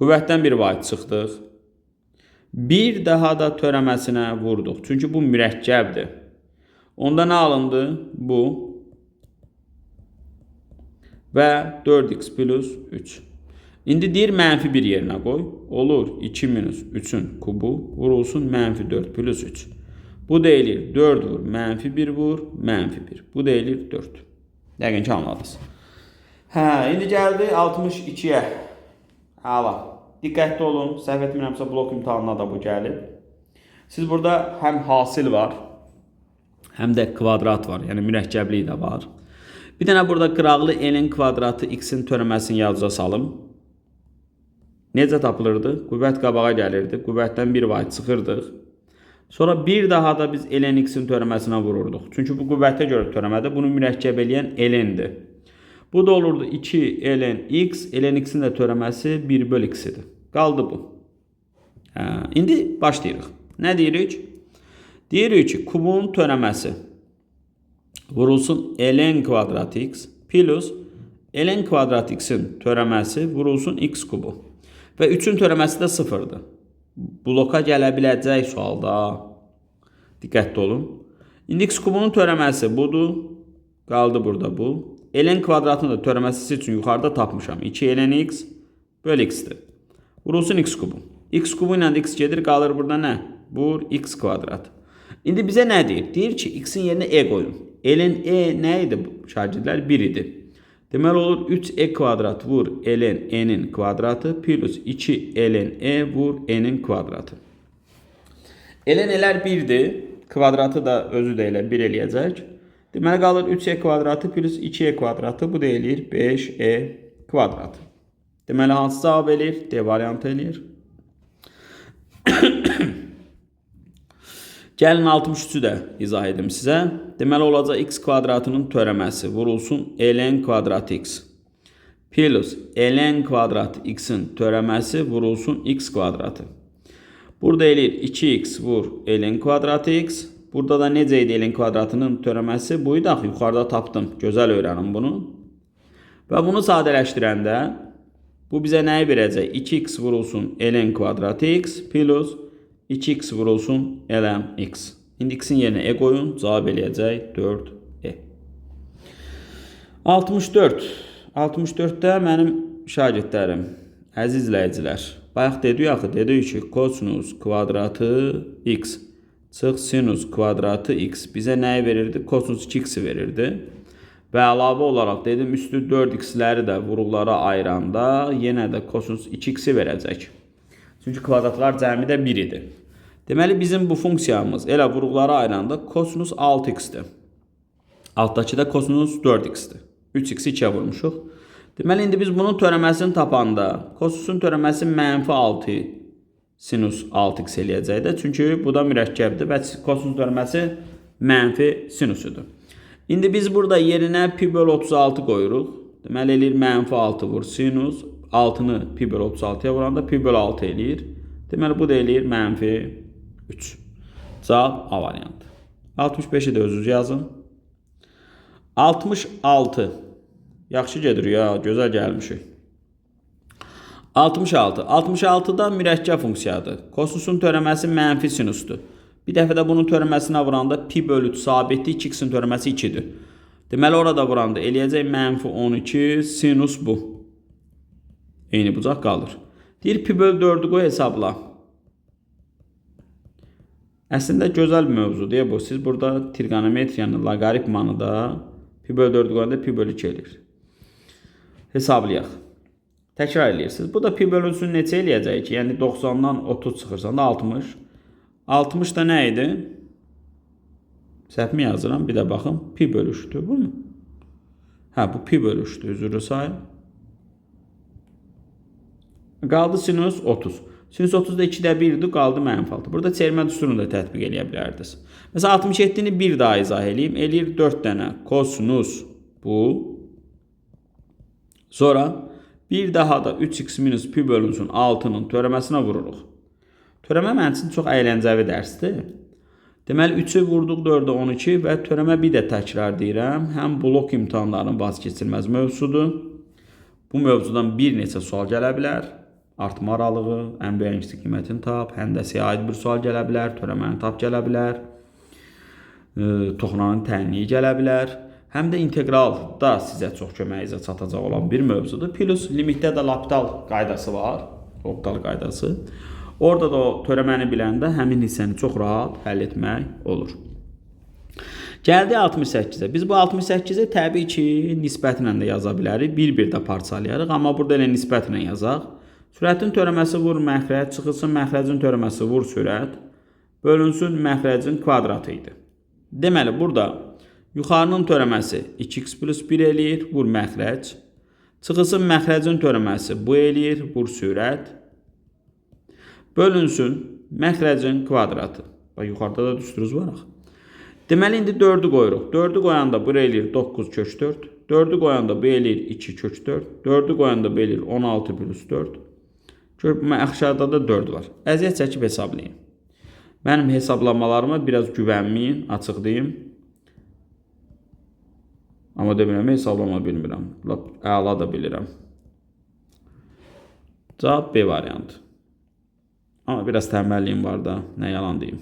Qüvvətdən bir vahid çıxdıq. Bir daha da törəməsinə vurduq. Çünki bu mürəkkəbdir. Onda nə alındı? Bu. Və 4x plus 3. İndi deyir mənfi 1 yerinə qoy. Olur 2 minus 3-ün kubu vurulsun mənfi 4 plus 3. Bu da eləyir 4 vur, mənfi 1 vur, mənfi 1. Bu da eləyir 4. Yəqin ki anladınız. Hə, indi gəldi 62-yə. Əla. Diqqətli olun. Səhv etmirəmsə blok imtahanına da bu gəlib. Siz burada həm hasil var, həm də kvadrat var. Yəni mürəkkəblik də var. Bir dənə burada qıraqlı n-in kvadratı x-in törəməsini yadınıza salım. Necə tapılırdı? Qüvvət qabağa gəlirdi. Qüvvətdən bir vahid çıxırdıq. Sonra bir daha da biz ln x-in törəməsinə vururduq. Çünki bu qüvvətə görə törəmədir. Bunu mürəkkəb eləyən ln-dir. Bu da olurdu 2 ln x. Ln x-in də törəməsi 1 bölü x idi. Qaldı bu. Hə, indi başlayırıq. Nə deyirik? Deyirik ki, kubun törəməsi vurulsun ln kvadrat x plus ln kvadrat x-in törəməsi vurulsun x kubu. Və 3-ün törəməsi də 0-dır. Bloka gələ biləcək sualda. Diqqətli olun. İndi x kubunun törəməsi budur. Qaldı burada bu. Ln kvadratının da törəməsi üçün yuxarıda tapmışam. 2 ln x bölü x-dir. Vurulsun x kubu. X kubu ilə də x gedir. Qalır burada nə? Vur x kvadrat. İndi bizə nə deyir? Deyir ki, x-in yerinə e qoyun. Ln e nə idi şagirdlər? 1 idi. Deməli olur 3e kvadrat vur ln e-nin kvadratı plus 2 ln e vur e-nin kvadratı. Ln e-lər 1-dir. Kvadratı da özü də elə 1 eləyəcək. Deməli qalır 3e kvadratı plus 2e kvadratı. Bu da eləyir 5e kvadratı. Deməli hansı cavab eləyir? D variantı eləyir. Gəlin 63-ü də izah edim sizə. Deməli olacaq x kvadratının törəməsi vurulsun ln kvadrat x plus ln kvadrat x-in törəməsi vurulsun x kvadratı. Burada eləyir 2x vur ln kvadratı x. Burada da necə idi ln kvadratının törəməsi? Buydu axı, yuxarıda tapdım. Gözəl öyrənin bunu. Və bunu sadələşdirəndə bu bizə nəyi verəcək? 2x vurulsun ln kvadratı x plus 2x vurulsun ln x. İndi x-in yerinə e qoyun, cavab eləyəcək 4e. 64. 64-də mənim şagirdlərim, əziz izləyicilər, bayaq dedik axı, dedik ki, kosinus kvadratı x çıx sinus kvadratı x bizə nəyi verirdi? Kosinus 2x-i verirdi. Və əlavə olaraq dedim, üstü 4x-ləri də vuruqlara ayıranda yenə də kosinus 2x-i verəcək. Çünki kvadratlar cəmi də 1 idi. Deməli, bizim bu funksiyamız elə vuruqlara ayıranda kosinus 6x-dir. Altdakı da kosinus 4x-dir. 3x-i 2-yə vurmuşuq. Deməli, indi biz bunun törəməsini tapanda kosinusun törəməsi mənfi 6 sinus 6x eləyəcək də. Çünki bu da mürəkkəbdir və kosinus törəməsi mənfi sinusudur. İndi biz burada yerinə pi bölü 36 qoyuruq. Deməli, eləyir mənfi 6 vur sinus. 6-nı pi bölü 36-ya vuranda pi bölü 6 eləyir. Deməli, bu da eləyir mənfi 3. Cavab A variantı. 65-i də özünüz yazın. 66. Yaxşı gedir ya, gözəl gəlmişik. 66. 66-da mürəkkəb funksiyadır. Kosinusun törəməsi mənfi sinusdur. Bir dəfə də bunun törəməsinə vuranda pi bölü 3 sabitdir, 2x-in törəməsi 2-dir. Deməli, orada vuranda eləyəcək mənfi 12 sinus bu. Eyni bucaq qalır. Deyir, pi bölü 4-ü qoy hesabla. Əslində, gözəl bir mövzu deyə bu. Siz burada trigonometriyanı, loqaritmanı da pi bölü 4-ü qoyanda pi bölü 2 eləyir. Hesablayaq. Təkrar eləyirsiniz. Bu da pi bölü 3-ün neçə eləyəcək ki? Yəni 90-dan 30 çıxırsan da 60. 60 da nə idi? Səhvmi yazıram? Bir də baxın. Pi bölü 3-dür. Bu mu? Hə, bu pi bölü 3-dür. Üzrü sayın. Qaldı sinus 30. Sinus 30 da 2-də 1-dir, qaldı mənfi 6. Burada çevirmə düsturunu da tətbiq eləyə bilərdiniz. Məsələn, 67-ni bir daha izah eləyim. Eləyir 4 dənə kosinus bu. Sonra bir daha da 3x minus pi bölünsün 6-nın törəməsinə vururuq. Törəmə mənim üçün çox əyləncəvi dərsdir. Deməli, 3-ü vurduq 4-ə 12 və törəmə bir də təkrar deyirəm. Həm blok imtahanlarının vazkeçilməz mövzusudur. Bu mövzudan bir neçə sual gələ bilər. Artma aralığı, ən böyük kiçik qiymətini tap, həndəsiyə aid bir sual gələ bilər, törəməni tap gələ bilər, toxunanın təyinliyi gələ bilər. Həm də inteqralda sizə çox köməyinizə çatacaq olan bir mövzudur. Plus limitdə də L'Hopital qaydası var, L'Hopital qaydası. Orada da o törəməni biləndə həmin hissəni çox rahat həll etmək olur. Gəldik 68-ə. Biz bu 68-i təbii ki, nisbətlə də yaza bilərik. Bir-bir də parçalayarıq, amma burada elə nisbətlə yazaq. Sürətin törəməsi vur məxrəc, çıxılsın məxrəcin törəməsi vur sürət, bölünsün məxrəcin kvadratı idi. Deməli, burada yuxarının törəməsi 2x plus 1 eləyir, vur məxrəc. Çıxılsın məxrəcin törəməsi bu eləyir, vur sürət. Bölünsün məxrəcin kvadratı. Bax, yuxarıda da düsturuz var axı. Deməli, indi 4-ü qoyuruq. 4-ü qoyanda bu eləyir 9 kök 4. 4-ü qoyanda bu eləyir 2 kök 4. 4-ü qoyanda bu eləyir 16 plus 4. Aşağıda da 4 var. Əziyyət çəkib hesablayın. Mənim hesablamalarıma biraz güvənməyin, açıq deyim. Amma demirəm, hesablama bilmirəm. Lap əla da bilirəm. Cavab B variantı. Amma biraz tənbəlliyim var da, nə yalan deyim.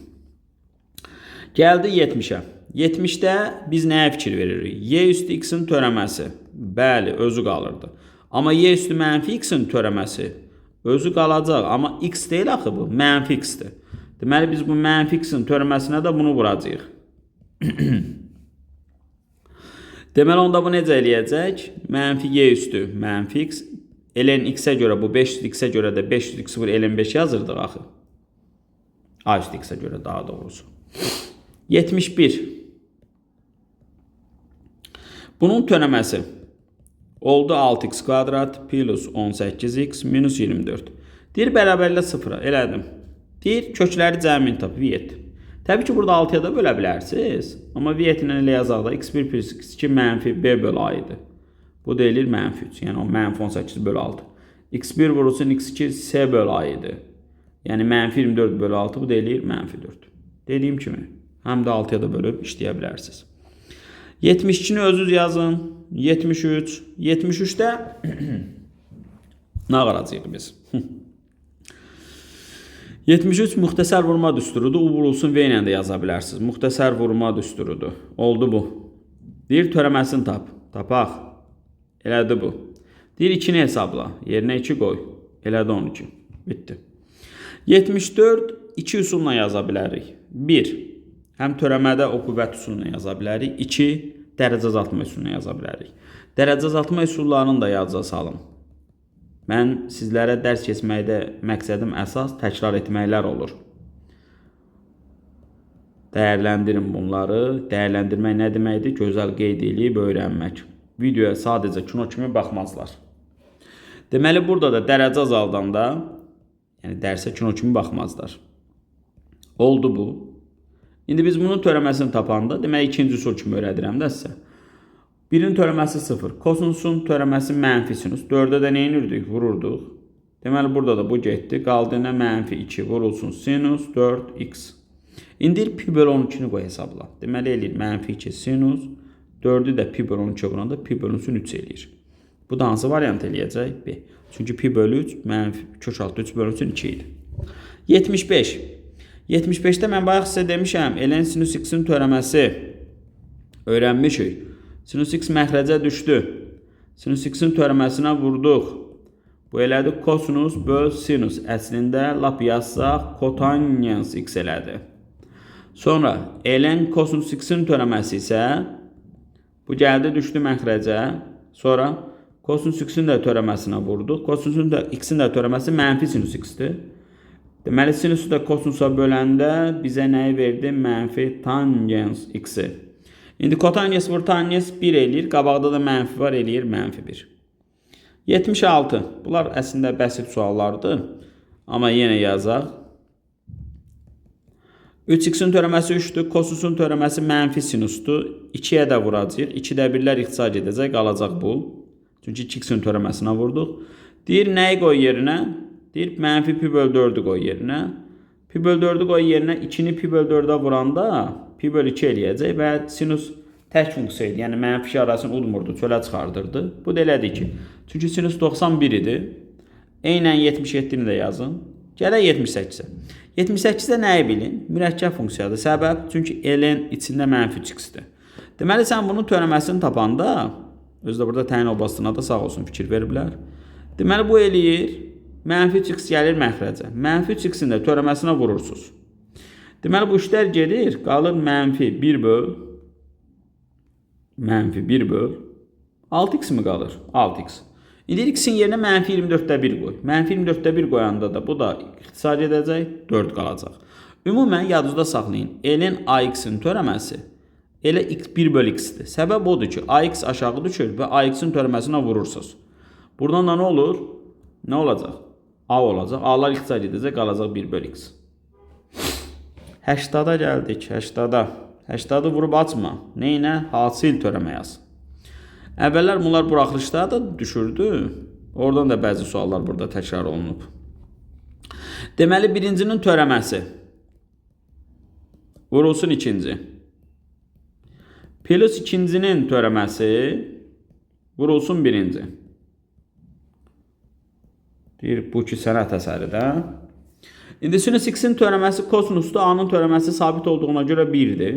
Gəldi 70-ə. 70-də biz nəyə fikir veririk? Y üstü x-in törəməsi. Bəli, özü qalırdı. Amma y üstü mənfi x-in törəməsi özü qalacaq. Amma x deyil axı bu, mənfi x-dir. Deməli, biz bu mənfi x-in törəməsinə də bunu vuracağıq. Deməli, onda bu necə eləyəcək? Mənfi y üstü mənfi x. Ln x-ə görə bu 500x-ə görə də 500x vur ln 5 yazırdıq axı. A üstü x-ə görə daha doğrusu. 71. Bunun törəməsi oldu 6x kvadrat plus 18x minus 24. Deyir bərabərlə 0-a elədim. Deyir kökləri cəmin tap V7. Təbii ki, burada 6-ya da bölə bilərsiniz. Amma V7 ilə elə yazaq da x1 plus x2 mənfi b bölü a idi. Bu da eləyir mənfi 3. Yəni o mənfi 18 bölü 6. X1 vurulsun x2 c bölü a idi. Yəni mənfi 24 bölü 6 bu da eləyir mənfi 4. Dediyim kimi həm də 6-ya da bölüb işləyə bilərsiniz. 72-ni özünüz yazın. 73. 73-də nə qaracağıq biz? 73 müxtəsər vurma düsturudur. U vurulsun V ilə də yaza bilərsiniz. Müxtəsər vurma düsturudur. Oldu bu. Deyir törəməsini tap. Tapaq. Elədi bu. Deyir 2-ni hesabla. Yerinə 2 qoy. Elədi 12. Bitdi. 74 2 üsulla yaza bilərik. 1. Həm törəmədə o qüvvət üsuluna yaza bilərik. 2. Dərəcə azaltma üsuluna yaza bilərik. Dərəcə azaltma üsullarını da yadınıza salın. Mən sizlərə dərs keçməkdə məqsədim əsas təkrar etməklər olur. Dəyərləndirin bunları. Dəyərləndirmək nə deməkdir? Gözəl qeyd eləyib öyrənmək. Videoya sadəcə kino kimi baxmazlar. Deməli, burada da dərəcə azaldanda, yəni dərsə kino kimi baxmazlar. Oldu bu. İndi biz bunun törəməsini tapanda, deməli, ikinci üsul kimi öyrədirəm də sizə. 1-in törəməsi 0, kosinusun törəməsi mənfi sinus. 4-ə də nə inirdik? Vururduq. Deməli, burada da bu getdi. Qaldı nə? Mənfi 2 vurulsun sinus 4x. İndi pi bölü 12-ni qoy hesabla. Deməli, eləyir mənfi 2 sinus 4-ü də pi bölü 12-ə vuranda pi bölünsün 3 eləyir. Bu da hansı variant eləyəcək? B. Çünki pi bölü 3 mənfi kök altı 3 bölünsün 2 idi. 75. 75-də mən bayaq sizə demişəm, ln sinus x-in törəməsi öyrənmişik. Sinus x məxrəcə düşdü. Sinus x-in törəməsinə vurduq. Bu elədi kosinus böl sinus. Əslində lap yazsaq kotangens x elədi. Sonra ln kosinus x-in törəməsi isə bu gəldi düşdü məxrəcə. Sonra kosinus x-in də törəməsinə vurduq. Kosinusun da x-in də törəməsi mənfi sinus x-dir. Deməli, sinusu da kosinusa böləndə bizə nəyi verdi? Mənfi tangens x-i. İndi kotangens vur tangens 1 eləyir. Qabaqda da mənfi var, eləyir mənfi 1. 76. Bunlar əslində bəsit suallardır. Amma yenə yazaq. 3x-in törəməsi 3-dür. Kosinusun törəməsi mənfi sinusdur. 2-yə də vuracaq. 2-də 1-lər ixtisar edəcək. Qalacaq bu. Çünki 2x-in törəməsinə vurduq. Deyir, nəyi qoy yerinə? Deyir, mənfi pi bölü 4-ü qoy yerinə. Pi bölü 4-ü qoy yerinə 2-ni pi bölü 4-ə vuranda pi bölü 2 eləyəcək və sinus tək funksiya idi. Yəni, mənfi işarəsini udmurdu, çölə çıxardırdı. Bu da elədi ki. Çünki sinus 91 idi. Eynən 77-ni də yazın. Gələk 78-ə. 78-də nəyi bilin? Mürəkkəb funksiyadır. Səbəb? Çünki ln içində mənfi 3x-dir. Deməli, sən bunun törəməsini tapanda, özü də burada təyin oblastına da sağ olsun fikir veriblər. Deməli, bu eləyir. Mənfi 3x gəlir məxrəcə. Mənfi 3x-in də törəməsinə vurursunuz. Deməli, bu işlər gedir. Qalır mənfi 1 böl. Mənfi 1 böl. 6x mi qalır? 6x. İndi x-in yerinə mənfi 24-də 1 qoy. Mənfi 24-də 1 qoyanda da bu da ixtisar edəcək, 4 qalacaq. Ümumən yadınızda saxlayın. Ln ax-in törəməsi elə x 1 bölü x-dir. Səbəb odur ki, ax aşağı düşür və ax-in törəməsinə vurursunuz. Buradan da nə olur? Nə olacaq? A olacaq. A-lar ixtisar edəcək, qalacaq 1 bölü x. 80-a gəldik. 80-a. 80-ı vurub açma. Neyinə? Hasil törəmə yaz. Əvvəllər bunlar buraxılışlara da düşürdü. Oradan da bəzi suallar burada təkrar olunub. Deməli, birincinin törəməsi vurulsun ikinci. Plus ikincinin törəməsi vurulsun birinci. Deyir, bu ki sənət əsəridir. İndi sinus x-in törəməsi kosinusdur. A-nın törəməsi sabit olduğuna görə 1-dir.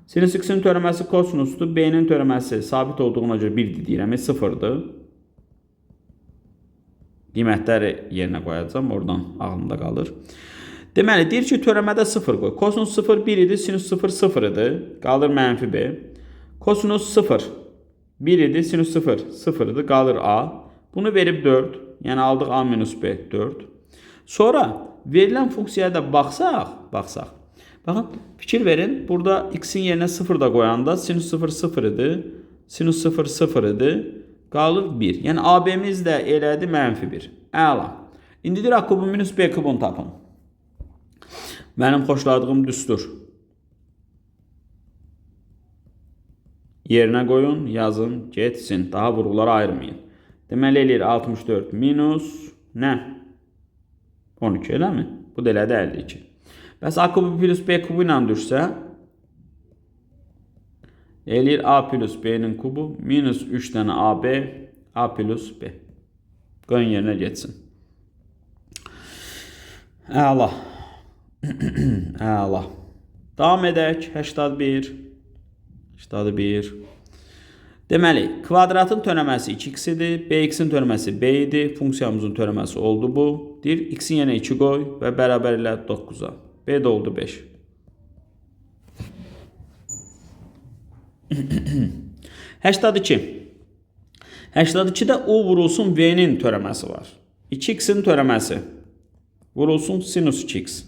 Sinus x-in törəməsi kosinusdur. B-nin törəməsi sabit olduğuna görə 1-dir deyirəm, 0-dır. Qiymətləri yerinə qoyacağam, oradan ağlımda qalır. Deməli, deyir ki, törəmədə 0 qoy. Kosinus 0, 1 idi, sinus 0, 0 idi. Qalır mənfi B. Kosinus 0 1 idi, sinus 0 0 idi, qalır A. Bunu verib 4, yəni aldıq A minus B 4. Sonra verilən funksiyaya da baxsaq. Baxın, fikir verin, burada x-in yerinə 0 da qoyanda sinus 0 0 idi, sinus 0 0 idi, qalır 1. Yəni AB-miz də elədi mənfi 1. Əla. İndi deyir A kubu minus B kubunu tapın. Mənim xoşladığım düstur. Yerinə qoyun, yazın, getsin. Daha vurğuları ayırmayın. Deməli eləyir 64 minus nə? 12, eləmi? Bu da elədi 52. Bəs A kubu plus B kubu ilə düşsə, eləyir A plus B-nin kubu minus 3 dənə AB, A plus B. Qoyun yerinə getsin. Əla. Əla. Davam edək. 81. 81. Deməli, kvadratın törəməsi 2x idi, bx-in törəməsi b idi, funksiyamızın törəməsi oldu bu. Deyir, x-in yerinə 2 qoy və bərabər ilə 9-a. B də oldu 5. 82. 82-də u vurulsun v-nin törəməsi var. 2x-in törəməsi vurulsun sinus 2x.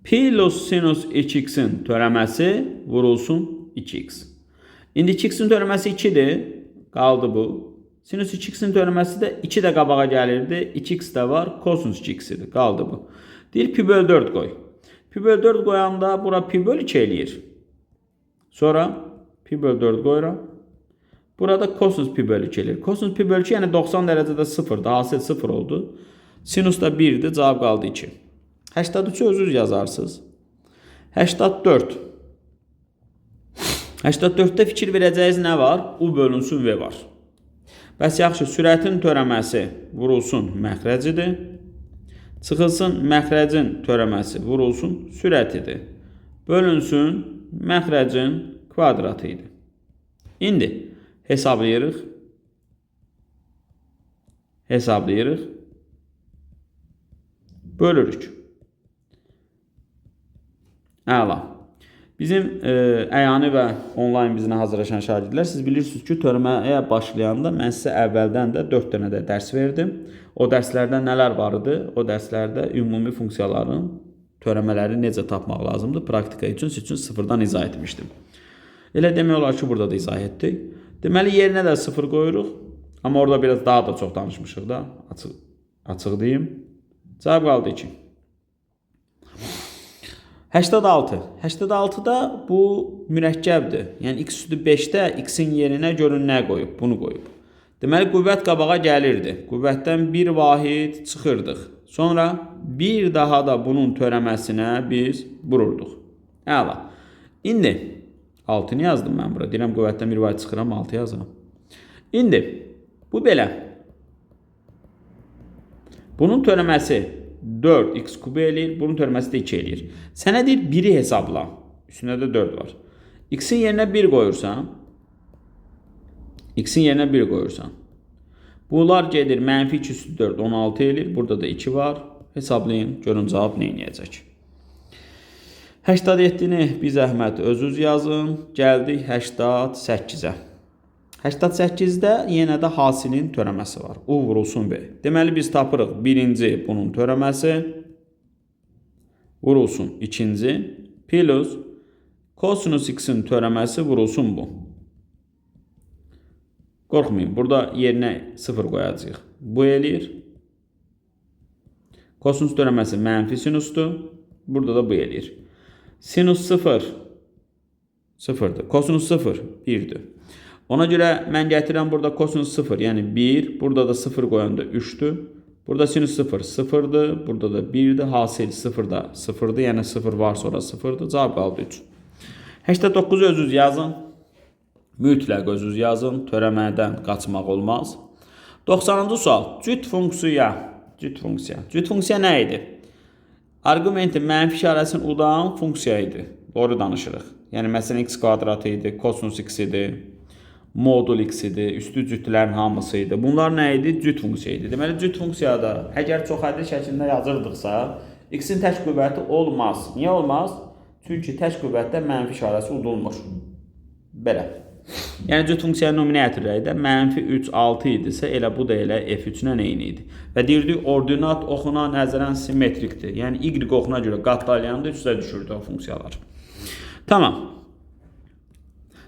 Plus sinus 2x-in törəməsi vurulsun 2x. İndi 2x-in törəməsi 2-dir. Qaldı bu. Sinus 2x-in törəməsi də 2 də qabağa gəlirdi. 2x də var. Kosinus 2x idi. Qaldı bu. Deyir pi böl 4 qoy. Pi böl 4 qoyanda bura pi böl 2 eləyir. Sonra pi böl 4 qoyuram. Burada kosinus pi böl 2 eləyir. Kosinus pi böl 2 yəni 90 dərəcədə 0-dır. Hasil 0 oldu. Sinus da 1-dir. Cavab qaldı 2. 83-ü özünüz yazarsınız. 84. 84-də fikir verəcəyiniz nə var? U bölünsün V var. Bəs yaxşı, sürətin törəməsi vurulsun məxrəcidir. Çıxılsın məxrəcin törəməsi vurulsun sürətidir. Bölünsün məxrəcin kvadratı idi. İndi hesablayırıq. Hesablayırıq. Bölürük. Əla. Bizim əyani və onlayn bizimlə hazırlaşan şagirdlər, siz bilirsiniz ki, törəməyə başlayanda mən sizə əvvəldən də 4 dənə də dərs verdim. O dərslərdə nələr var idi? O dərslərdə ümumi funksiyaların törəmələri necə tapmaq lazımdır? Praktika üçün siz üçün sıfırdan izah etmişdim. Elə demək olar ki, burada da izah etdik. Deməli, yerinə də 0 qoyuruq. Amma orada biraz daha da çox danışmışıq da. Açıq deyim. Cavab qaldı 2. 86. 86-da bu mürəkkəbdir. Yəni x üstü 5-də x-in yerinə görün nə qoyub? Bunu qoyub. Deməli, qüvvət qabağa gəlirdi. Qüvvətdən bir vahid çıxırdıq. Sonra bir daha da bunun törəməsinə biz vururduq. Əla. İndi 6-nı yazdım mən bura. Deyirəm qüvvətdən bir vahid çıxıram, 6 yazıram. İndi bu belə. Bunun törəməsi 4x kubu eləyir. Bunun törəməsi də 2 eləyir. Sənə deyir 1-i hesabla. Üstündə də 4 var. X-in yerinə 1 qoyursan. X-in yerinə 1 qoyursan. Bunlar gedir. Mənfi 2 üstü 4, 16 eləyir. Burada da 2 var. Hesablayın. Görün cavab nə eləyəcək. 87-ni bir zəhmət özünüz yazın. Gəldik 88-ə. 88-də yenə də hasilin törəməsi var. U vurulsun V. Deməli, biz tapırıq birinci bunun törəməsi vurulsun ikinci plus kosinus x-in törəməsi vurulsun bu. Qorxmayın, burada yerinə 0 qoyacağıq. Bu eləyir. Kosinus törəməsi mənfi sinusdur. Burada da bu eləyir. Sinus 0 0-dır. Kosinus 0 1-dir. Ona görə mən gətirəm burada kosinus 0, yəni 1. Burada da 0 qoyanda 3-dür. Burada sinus 0 0-dır. Burada da 1-dir. Hasil 0 da 0-dır. Yəni 0 var sonra 0-dır. Cavab qaldı 3. 89-u özünüz yazın. Mütləq özünüz yazın. Törəmədən qaçmaq olmaz. 90-cı sual. Cüt funksiya. Cüt funksiya. Cüt funksiya nə idi? Arqumenti mənfi işarəsini udan funksiya idi. Doğru danışırıq. Yəni məsələn x kvadratı idi, kosinus x idi, modul x idi, üstü cütlərin hamısı idi. Bunlar nə idi? Cüt funksiya idi. Deməli, cüt funksiyada əgər çoxhədli şəklində yazırdıqsa, x-in tək qüvvəti olmaz. Niyə olmaz? Çünki tək qüvvətdə mənfi işarəsi udulmur. Belə. Yəni cüt funksiyaya nümunə gətirək də, mənfi 3, 6 idisə, elə bu da elə f3 ilə eyni idi. Və deyirdik, ordinat oxuna nəzərən simmetrikdir. Yəni y oxuna görə qatlayanda 3-ə düşürdü o funksiyalar. Tamam.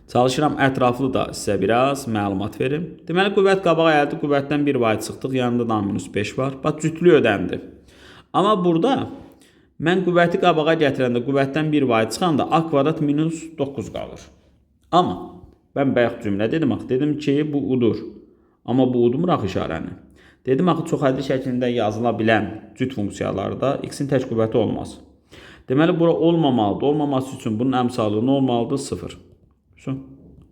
Çalışıram ətraflı da sizə biraz məlumat verim. Deməli, qüvvət qabağa gəldi, qüvvətdən 1 vahid çıxdıq, yanında da minus 5 var. Bax, cütlük ödəndi. Amma burada mən qüvvəti qabağa gətirəndə, qüvvətdən 1 vahid çıxanda a kvadrat minus 9 qalır. Amma mən bayaq cümlə dedim, axı, dedim ki, bu udur. Amma bu udmur axı işarəni. Dedim axı, çox hədli şəklində yazıla bilən cüt funksiyalarda x-in tək qüvvəti olmaz. Deməli, bura olmamalıdır. Olmaması üçün bunun əmsalı nə olmalıdır? 0.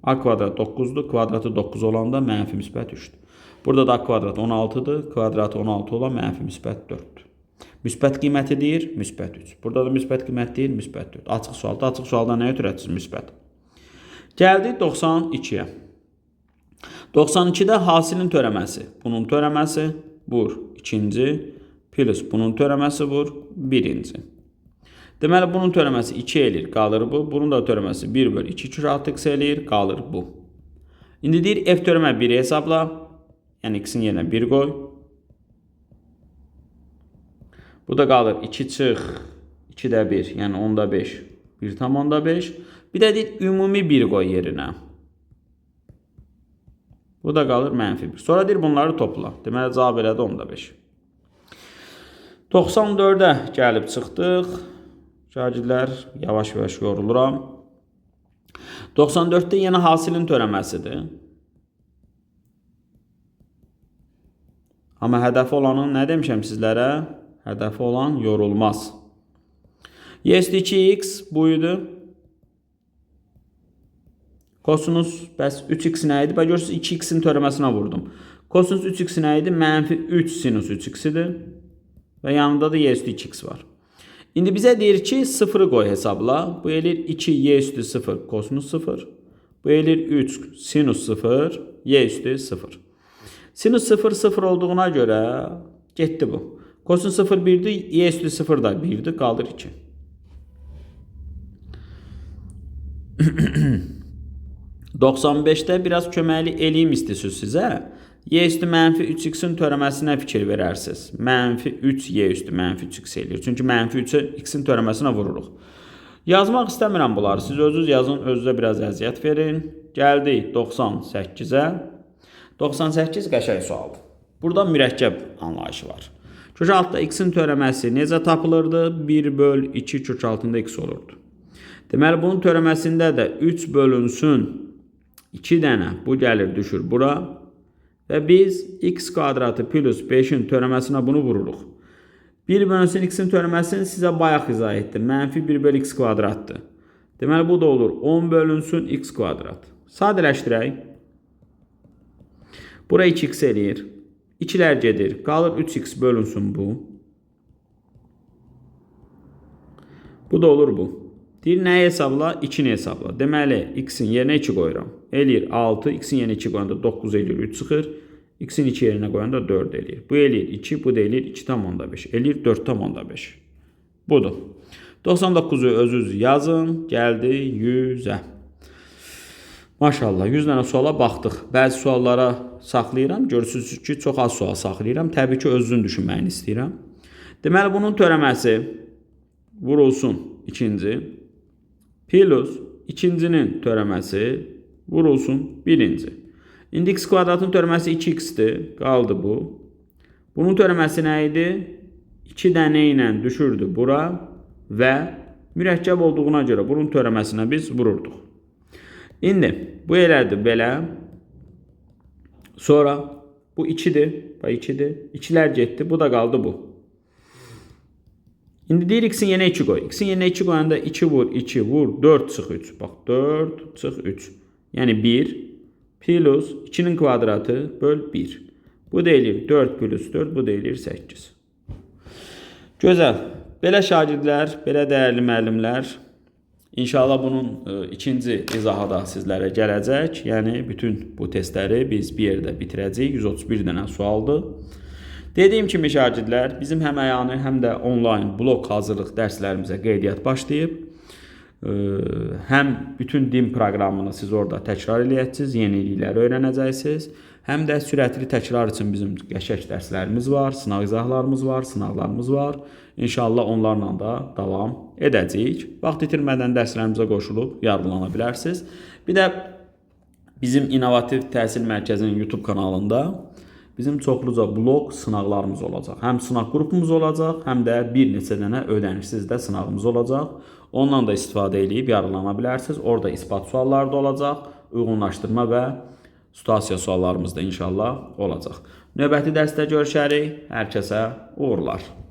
A kvadrat 9-dur. Kvadratı 9 olanda mənfi müsbət 3-dür. Burada da a kvadrat 16-dır. Kvadratı 16 olan mənfi müsbət 4-dür. Müsbət qiyməti deyir, müsbət 3. Burada da müsbət qiymət deyir, müsbət 4. Açıq sualda, açıq sualda nə ötürəsiniz? Müsbət. Gəldik 92-yə. 92-də hasilin törəməsi. Bunun törəməsi vur ikinci, plus bunun törəməsi vur birinci. Deməli, bunun törəməsi 2 eləyir, qalır bu. Bunun da törəməsi 1 bölü 2 kök 6x eləyir, qalır bu. İndi deyir, f törəmə 1-i hesabla. Yəni, x-in yerinə 1 qoy. Bu da qalır 2 çıx, 2-də 1, yəni 10-da 5, 1,5. Bir də deyir, ümumi 1 qoy yerinə. Bu da qalır mənfi 1. Sonra deyir, bunları topla. Deməli, cavab elədi 10-da 5. 94-ə gəlib çıxdıq. Şagirdlər, yavaş-yavaş yoruluram. 94-də yenə hasilin törəməsidir. Amma hədəfi olanın nə demişəm sizlərə? Hədəfi olan yorulmaz. Y üstü 2x bu idi. Kosinus bəs 3x nə idi? Bax, görürsünüz, 2x-in törəməsinə vurdum. Kosinus 3x nə idi? Mənfi 3 sinus 3x idi. Və yanında da y üstü 2x var. İndi bizə deyir ki, 0-ı qoy hesabla. Bu eləyir 2 y üstü 0 kosinus 0. Bu eləyir 3 sinus 0 y üstü 0. Sinus 0 0 olduğuna görə getdi bu. Kosinus 0 1-dir, y üstü 0 da 1-dir, qalır 2. 95-də biraz köməkli eləyim istəyirsiniz sizə. Y üstü mənfi 3x-in törəməsinə fikir verərsiniz. Mənfi 3 y üstü mənfi 3x eləyir. Çünki mənfi 3-ü x-in törəməsinə vururuq. Yazmaq istəmirəm bunları. Siz özünüz yazın, özünüzə biraz əziyyət verin. Gəldik 98-ə. 98 qəşəng sualdır. Burada mürəkkəb anlayışı var. Kök altda x-in törəməsi necə tapılırdı? 1 böl 2 kök altında x olurdu. Deməli, bunun törəməsində də 3 bölünsün 2 dənə. Bu gəlir, düşür bura. Və biz x kvadratı plus 5-in törəməsinə bunu vururuq. 1 bölünsün x-in törəməsini sizə bayaq izah etdim. Mənfi 1 böl x kvadratdır. Deməli, bu da olur 10 bölünsün x kvadrat. Sadələşdirək. Bura 2x eləyir. 2-lər gedir. Qalır 3x bölünsün bu. Bu da olur bu. Deyir, nəyi hesabla? 2-ni hesabla. Deməli, x-in yerinə 2 qoyuram. Eləyir 6, x-in yerinə 2 qoyanda 9 eləyir, 3 çıxır. X-in 2 yerinə qoyanda 4 eləyir. Bu eləyir 2, bu da eləyir 2,5. Eləyir 4,5. Budur. 99-u özünüz yazın. Gəldi 100-ə. Maşallah, 100 dənə suala baxdıq. Bəzi suallara saxlayıram. Görürsünüz ki, çox az sual saxlayıram. Təbii ki, özünüzün düşünməyini istəyirəm. Deməli, bunun törəməsi vurulsun ikinci. Plus ikincinin törəməsi vurulsun birinci. İndi x kvadratın törəməsi 2x-dir. Qaldı bu. Bunun törəməsi nə idi? 2 dənə ilə düşürdü bura və mürəkkəb olduğuna görə bunun törəməsinə biz vururduq. İndi bu elədir belə. Sonra bu 2-dir. Bu 2-dir. 2-lər getdi. Bu da qaldı bu. İndi deyir x-in yerinə 2 qoy. X-in yerinə 2 qoyanda 2 vur, 2 vur, 4 çıx 3. Bax, 4 çıx 3. Yəni 1 plus 2-nin kvadratı böl 1. Bu da eləyir 4 plus 4, bu da eləyir 8. Gözəl. Belə şagirdlər, belə dəyərli müəllimlər, İnşallah bunun ikinci izahı da sizlərə gələcək. Yəni bütün bu testləri biz bir yerdə bitirəcəyik. 131 dənə sualdır. Dediyim kimi şagirdlər, bizim həm əyani, həm də onlayn blok hazırlıq dərslərimizə qeydiyyat başlayıb. Həm bütün DİM proqramını siz orada təkrar eləyəcəksiniz, yenilikləri öyrənəcəksiniz. Həm də sürətli təkrar üçün bizim qəşəng dərslərimiz var, sınaq izahlarımız var, sınaqlarımız var. İnşallah onlarla da davam edəcəyik. Vaxt itirmədən dərslərimizə qoşulub yararlana bilərsiniz. Bir də bizim İnnovativ Təhsil Mərkəzinin YouTube kanalında bizim çoxluca blog sınaqlarımız olacaq. Həm sınaq qrupumuz olacaq, həm də bir neçə dənə ödənişsiz də sınağımız olacaq. Ondan da istifadə eləyib yararlana bilərsiniz. Orada isbat sualları da olacaq, uyğunlaşdırma və situasiya suallarımız da inşallah olacaq. Növbəti dərsdə görüşərik. Hər kəsə uğurlar.